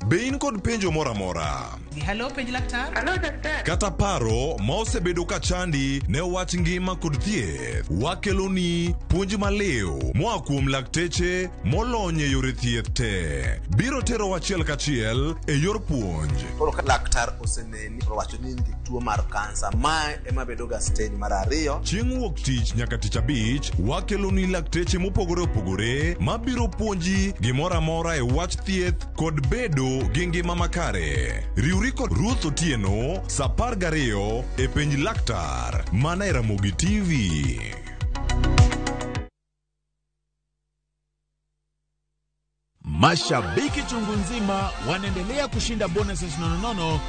Be in kod penjo moro amora? Hello, penj laktar. Hello, daktari. Kata paro ma osebedo ka chandi ne wach ngima kod thieth, wakeloni puonj maliw moa kuom lakteche molony e yore thieth te. Biro tero achiel kachiel e yor puonj. Koro ka laktar oseneni to owacho ni in gi tuo mar kansa, mae ema bedo ga stage mar ariyo. Chieng' wuok tich nyaka tich abich, wakeloni lakteche mopogore opogore mabiro puonji gimoro amora e wach thieth kod bedo gi ngima makare. Riwri kod Ruth Otieno sa 12 e penj laktar mana e Ramogi TV. Mashabiki chungu nzima wanaendelea kushinda bonuses nononono.